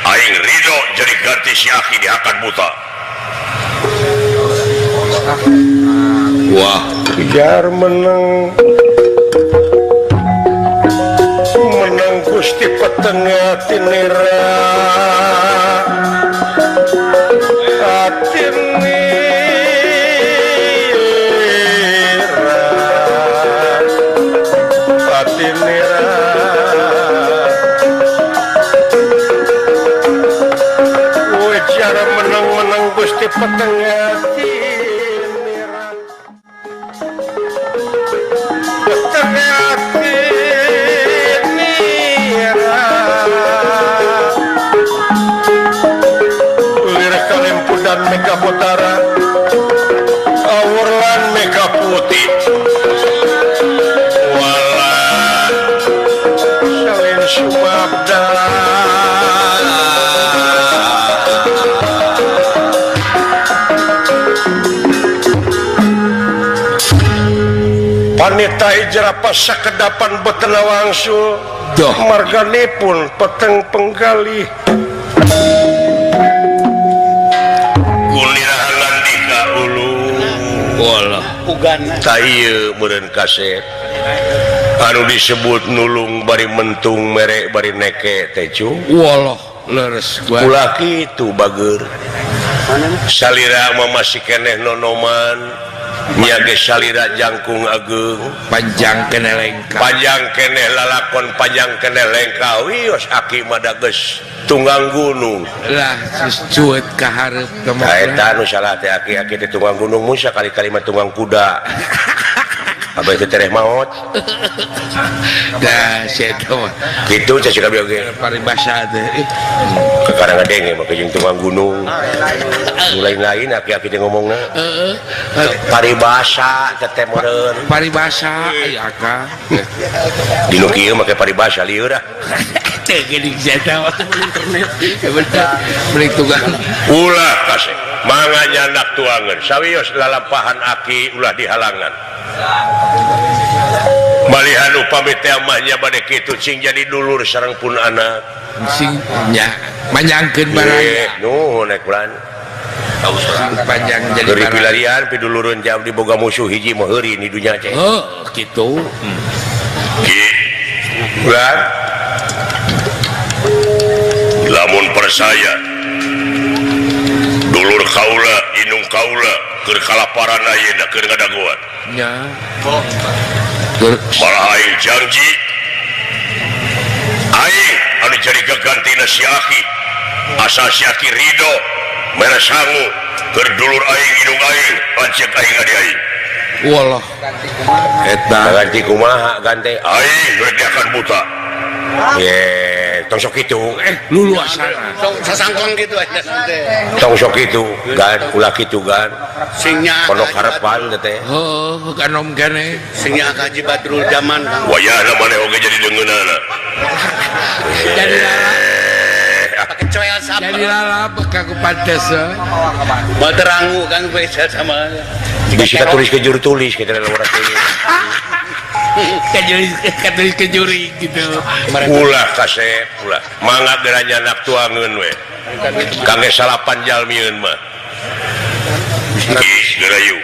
Aing ridho jadi ganti si aki dihakan buta. Wah, biar menang menang Gusti petengah tinira atinira atinira ujar menang menang Gusti petengah tinira petengah dan Mega Putara awurlan Mega Putih wala salin sumabda panita hijrah pasakedapan betena wangsul marganipun peteng penggalih meureun kasep anu disebut nulung bari mentung merek bari neke teh cu walah leres ulah kitu bager salira mah masih keneh nonoman nya ge salira jangkung ageung panjang keneh lengkah panjang keneh lalakon panjang keneh lengkah wios aki mah da geus tunggang gunung lah cuet ka hareup ka eta nu salah teh aki-aki teh tunggang gunung mun sakali-kali mah tunggang kuda abah teh tereh maot dah eta mah kitu cek kabeh oge paribasa teh kakara ngadenge mah jeung tunggang gunung nu lain-lain aki-aki teh ngomongna heeh paribasa teh teh meureun paribasa aya ka di nu kieu make paribasa lieur ah ulah kasih mangga nyandak tuangan sawios lalampahan aki ulah dihalangan malihan upami teh mah nya bade kitu cing jadi dulur sareng pun anak sing nya manjangkeun baraya nuhun ek bulan panjang jadi baraya pilarian pidulureun jam diboga musuh hiji mah heuri di dunya teh heuh kitu ki bulan lamun percaya dulur kaula indung kaula keur kalaparan ayeuna keur ngadagoan nya malah aing janji aing anu jadi gagantina si aki asal si aki ridho mere sangu keur dulur aing indung aing lanceuk aing adi aing walah eta ganti kumaha ganti aing rek diakan buta ye tong sok kitu luluasana sasangkong kitu aja tong sok kitu gan ulah kitu gan singnya pondok harapan teh heuh kanom kene singnya Haji Badrul Zaman wayahna maneh oge jadi deungeunana jadi lalap pakai coel sama jadi lalap ka pantes baterangu kan beda sama bisa tulis ke juru tulis kita lawan tulis. Katulis kejuri gitu. Ulah kasep ulah. Mangga geura nyanak tuangeun we. Kangge salapan jalmieun mah. Geus geura yuk.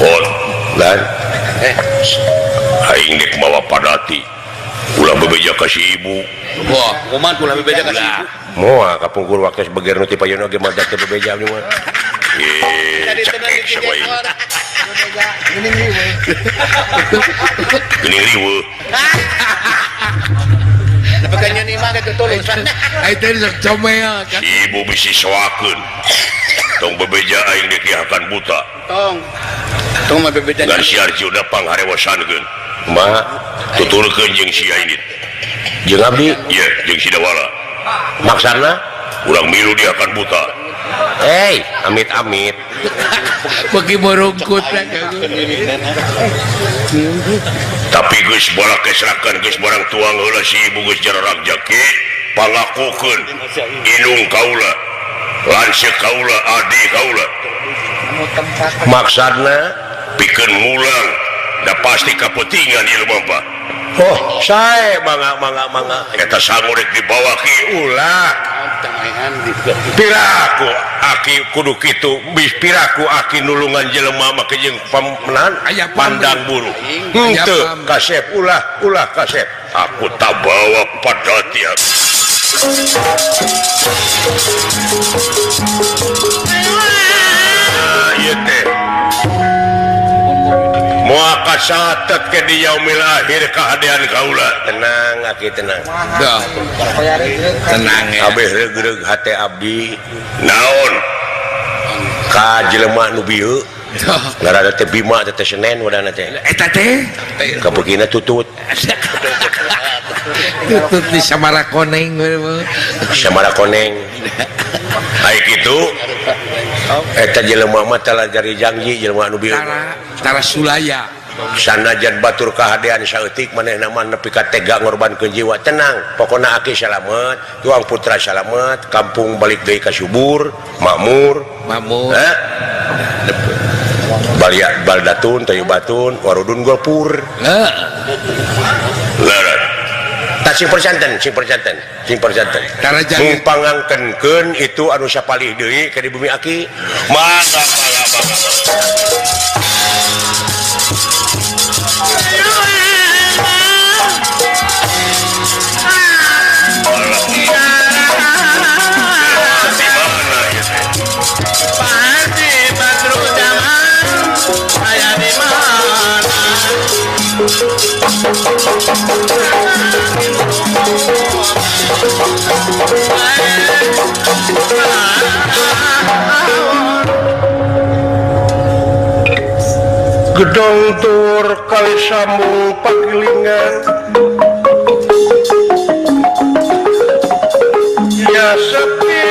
Oh, lan. Aing dek mawa padati. Ulah bebeja ka si ibu. Wah, kumaha ulah bebeja ka si ibu. Moal kapungkur waktu beger nu ti payun oge mah teu bebeja abdi mah. Cekek sama ieu. Geuning riweuh. Nepi ka mah kitu tulusan. Ai teh sok comel kan. Si ibu bisi soakeun. Tong bebeja aing dikihakan buta. Tong. Tong mah bebeja. Ngan si Arjuna pangharewosankeun. Ma tuturkeun jeung si Aindit. Jeung abdi? Ieu jeung si Dawala. Maksana urang milu dihakan buta. Hei, amit-amit. Bagi borongkut. Tapi geus balak kesrakan geus barang tuang heula si ibu geus jararak jaki pangakukeun indung kaula lanceuk kaula adi kaula. Maksudna pikeun mulang da pasti kapentingan ieu mah. Oh, sae mangga mangga mangga eta sangu rek dibawa ki ulah. Piraku aki kudu kitu bis piraku aki nulungan jelema make jeung pamenan pandang buruk. Henteu kasep ulah ulah kasep. Aku tak bawa padati aku. Ieu teh moal kasatet ke di yaumil akhir kahadean kaula. Tenang aki tenang. Dah. Tenang ya. Abeh reug-reug hate abdi. Naon? Ka jelema nu bieu. Ngaranna teh Bima teh teh Senen wadana teh. Eta teh kapukina tutut. Tutut di Samara Koneng. Samara Koneng. Ai kitu. Eta jelema mah teh jari janji jelema nu bieu. Tara Sulaya. Sanajan batur kahadean saeutik manehna mah nepi ka tega ngorbankeun jiwa. Tenang, pokona aki salamet, tuang putra salamet, kampung balik deui ka subur, makmur. Makmur. Balia baldatun tayyibatun warudun gopur. Heeh. Lerat. Tah sing persanten, sing persanten, sing persanten. Mung pangangkenkeun itu anu sapalih deui ka di bumi aki. Mangga mangga mangga. Gedong tur kali sambung pagilingan ya sepi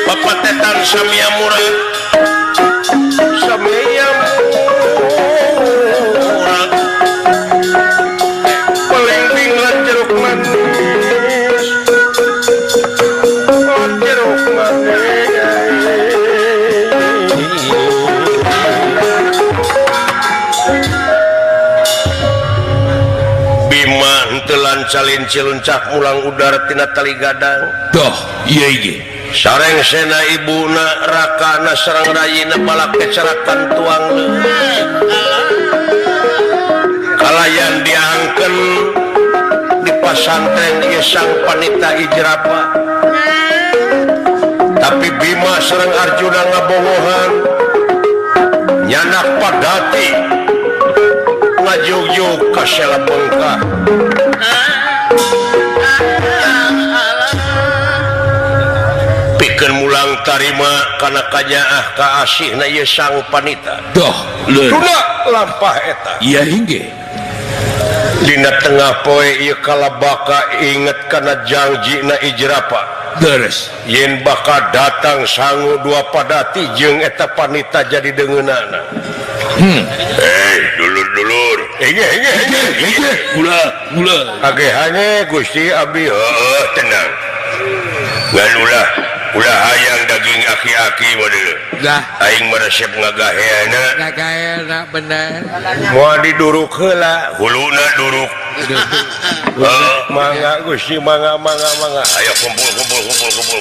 papatetan samia murah samia murah pelingping lan jeruk manis jeruk manis Bima henteu lancalin ciluncak mulang udara tina tali gadang doh ieu ge sareng sena ibuna rakana sareng rayina balak kecerakan tuang kalayan diangken di pasantren ieu sang panita ijrapa tapi Bima sareng Arjuna ngabongohan nyanak padati ngajugjug ka sela bengkah. Pikeun mulang tarima kana kanyaah ka asihna ieu sang panita. Doh, tuna lampah eta. Iya hingge. Dina tengah poe ieu kalabaka inget kana jangjina ijrapa. Deres. Yen bakal datang sangu dua padati jeung eta panita jadi deungeunana. Dulur-dulur. Ulah ulah agehane Gusti abdi heueuh tenang. Ngan ulah ulah hayang daging aki-aki model. Dah aing meresep ngagaheana. Ngagaheana bener. Moal diduruk heula, huluna duruk. Mangga Gusti mangga mangga mangga. Ayo kumpul kumpul kumpul kumpul.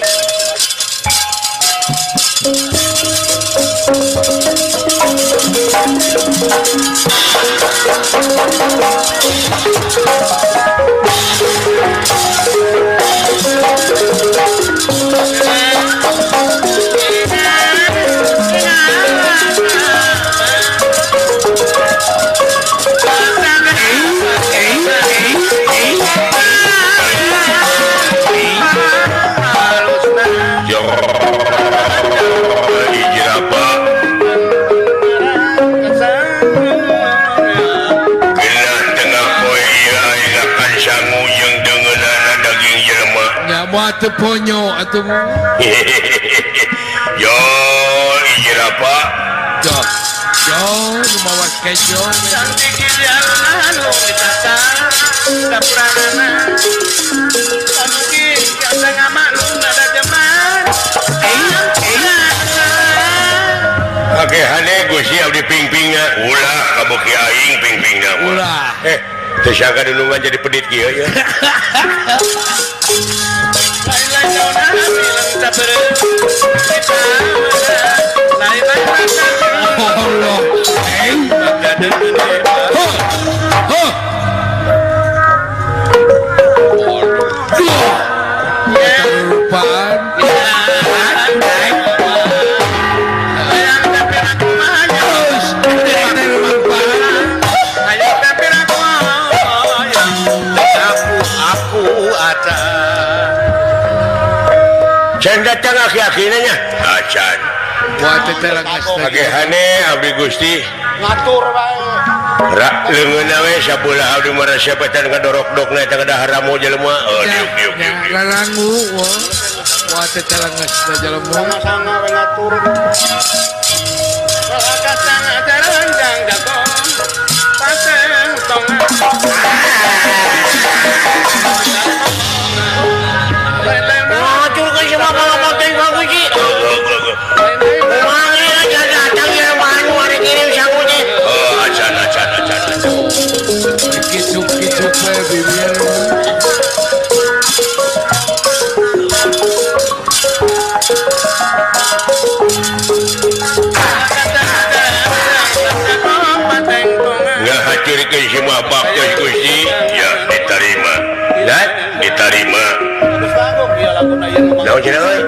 Teu ponyo atuh. Yo jerapah. Yo, yo nu mawa kejo. Cantik di alun-alun ditata dapuranana. Panuki kata ngamaklum ada jaman. Agehane Gusti abdi pingpingna. Ulah kabeuki aing pingpingna. Ulah. Teu sangka dunungan jadi pedit kieu ya. Allah. Ho. Ho. Can datang aki-akina nya? Acan. Agehane abdi Gusti ngatur wae. Ra leungeunna we sabelah abdi mah resepatan ngadorok-dokna eta kada haramu jelema. Oh diuk diuk diuk. Larangu wah teh telengesna jelema. Sama-sama we ngatur. Semua baktos Gusti ya diterima. Dan diterima. Naon cenah euy?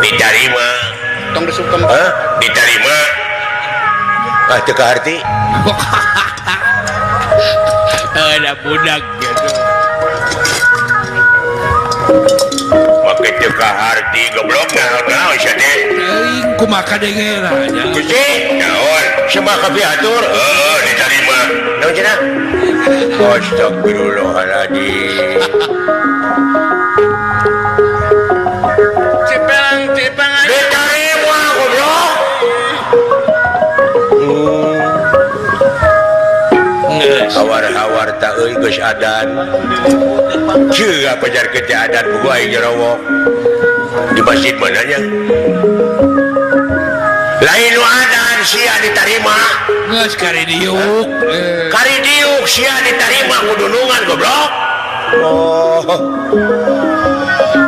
Diterima. Tong disuktem. Hah? Diterima. Ah teu kaharti. Ada budak gitu. Make teu kaharti goblok naon-naon sia teh. Teuing kumaha kadengena nya. Gusti, naon? Semua kapiatur, heeh diterima. Naon cenah? Astagfirullahaladzim. Cipang cipang diterima goblok. Hawar-hawar ta euy geus adan. Ceuk pajarkeun teh adan buku aing jerowok. Di masjid mana nya? Lain nu adan sia diterima. Geus kari diuk. Kari diuk sia diterima kudunungan goblok. Oh.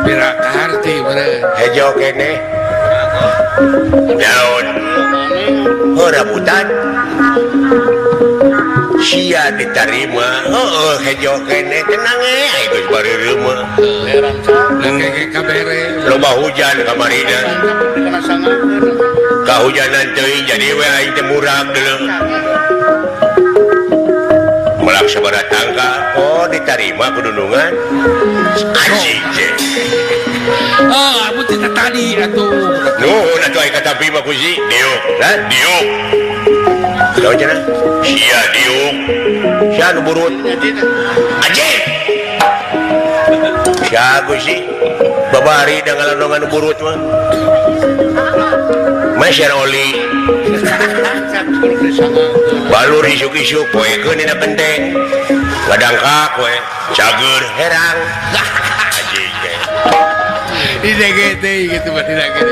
Pira kaharti meureun. Hejo keneh. Daun. Oh rambutan. Sia diterima. Heeh hejo keneh tenang aing geus bareureum mah. Kabere. Loba hujan kamarina. Kahujanan teuing jadi we aing teh murag deuleu. Melak sabaraha tangka, oh diterima kudunungan. Anjing teh. Oh, amun teh tadi atuh. Nuhun atuh aing katampi mah Gusti. Diuk, ha? Diuk. Naon cenah? Sia diuk. Sia nu burut. Anjing. Sia Gusti. Babari da ngalondongan nu burut mah. Meser oli balur isuk-isuk poekeun dina genteng ladangkak we cager herang anjing teh di DGT gitu mah di DGT.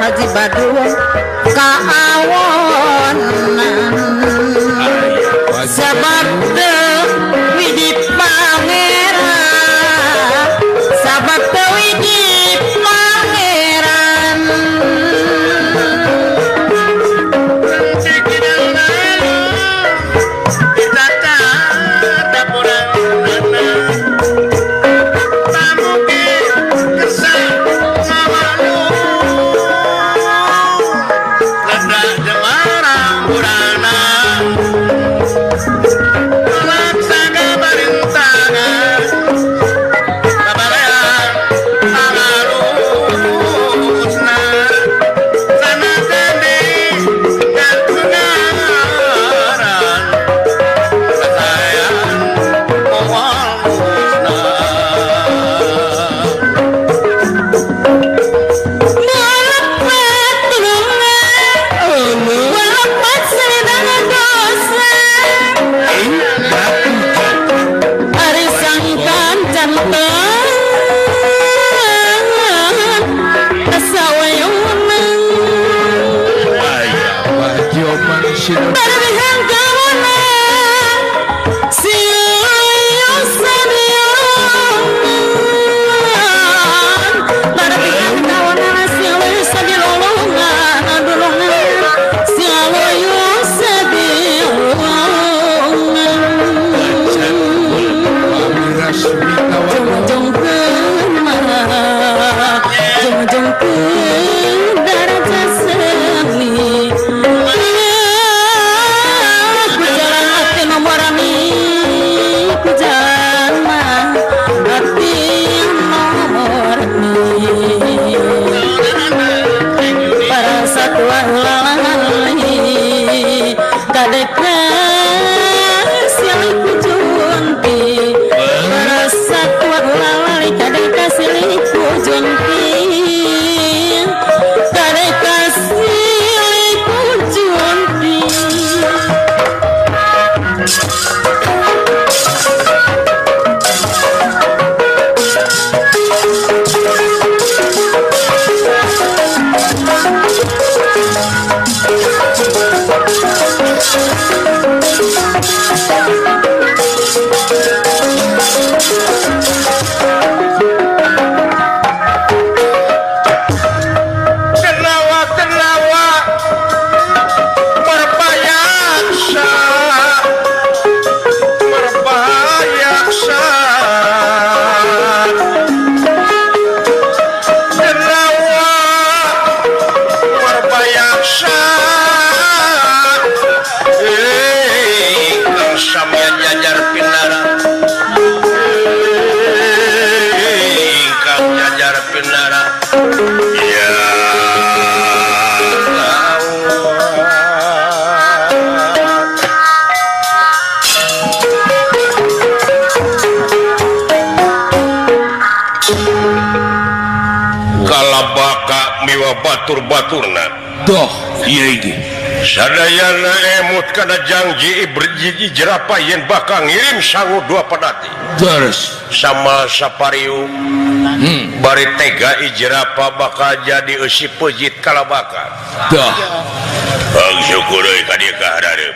Haji Badrun kaawonan sabab teu widi pangeran sabab teu widi pangeran ka batur-baturna. Doh ieu ge. Sadayana emut kana janji berjiji jerapah yen bakal ngirim sangu dua pedati. Terus sama sapariu bari tega ijrapa bakal jadi eusi peujit kalabaka. Dah. Bang syukur euy ka dieu ka harareup.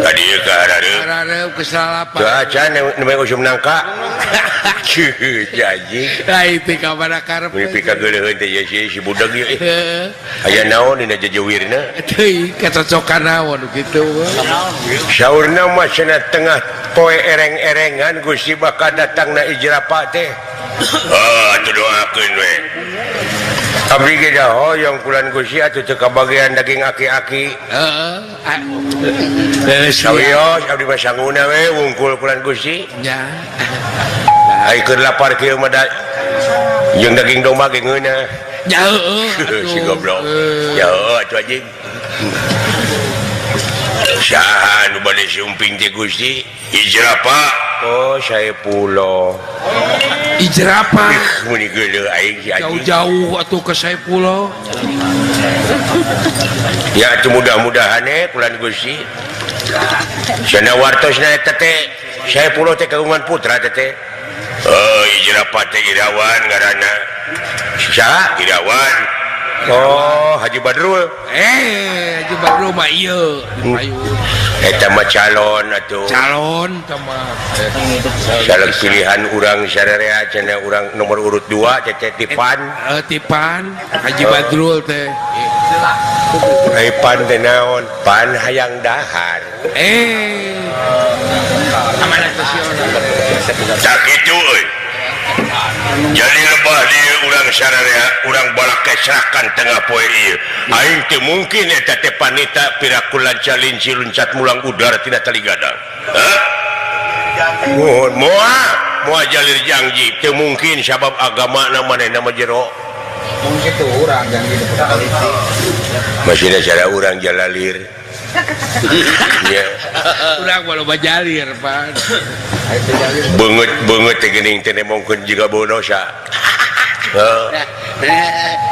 Ka dieu ka harareup. Harareup kesalapan. Teu acan nu usum nangka. Jaji. Ai teh ka mana karep. Mun pika geuleuheun teh si budak ieu. Aya naon dina jejewirna? Teuing kacocokan naon kitu. Saurna mah cenah tengah poe ereng-erengan Gusti bakal datang na ijrapa teh. Ah, atuh doakeun we. Abdi ge da hoyong kulan Gusti atuh teu kabagian daging aki-aki. Heeh. Sawios abdi mah sanguna we wungkul kulan Gusti. Nya. Ai keur lapar kieu mah da jeung daging domba ge ngeunah. Nya heueuh. Si goblok. Ya heueuh atuh anjing. Saha nu bade sumping teh Gusti? Ijrapa. Oh, Saepuloh. Ijrapa. Muni geuleuh aing si anjing. Jauh-jauh atuh ke Saepuloh. Ya atuh mudah-mudahan kulan Gusti. Cenah wartosna eta teh Saepuloh teh kagungan putra teh teh. Oh, Ijrapa teh Irawan ngaranna. Saha? Irawan. Oh, Haji Badrul. Haji Badrul mah ieu di Eta mah calon atuh. Calon tah mah. Calon pilihan urang sararea cenah urang nomor urut 2 teh Tipan. Tipan Haji Badrul teh. Ai pan teh naon? Pan hayang dahar. Amanah nasional. Tak kitu euy. Jadi lebah di urang sararea urang balak kesrakan tengah poe ieu. Aing teu mungkin eta teh panita piraku lanca linci luncat mulang udara tina tali gadang. Hah? Mohon moal moal jalir janji teu mungkin sabab agamana manehna mah jero. Mun kitu urang janji di politik. Masih da cara urang jalalir. Ya. Urang mah loba jalir, Pak. Beungeut-beungeut teh geuning teh nemongkeun jiga bau dosa. Heuh.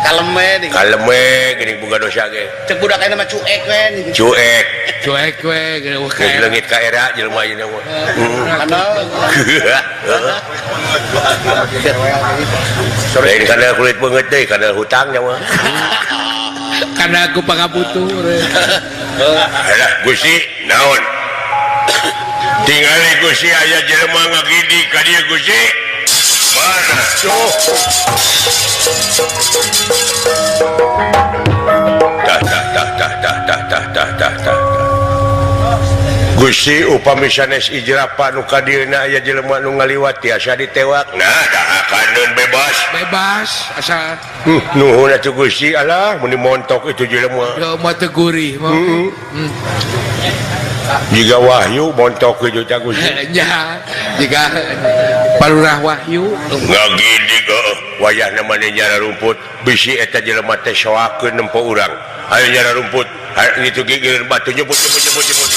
Kalem we nih. Kalem we geuning boga dosa ge. Cek budak ayeuna mah cuek we. Cuek. Cuek we geuning geus leungit ka era jelema ayeuna mah. Lain kana kulit beungeut deui kana hutang nya mah. Kana aku pangabutuh. Alah Gusti naon? Tingali Gusti aya jelema ngagidi ka dieu Gusti. Mana? Tuh. Tah tah tah tah tah tah tah tah tah tah. Gusti upami sanes ijrapa nu ka dieuna aya jelema nu ngaliwat tiasa ditewak. Nah, dahakaneun bebas. Bebas asa. Nuhun atuh Gusti alah mun montok itu jelema. Jelema teu gurih mah. Jika Wahyu montok itu teh Gusti. Nya, jika Palurah Wahyu ngagidig wayahna maneh nyara rumput bisi eta jelema teh soakeun nempo urang. Ayo nyara rumput, itu gigireun batu nyebut nyebut nyebut nyebut.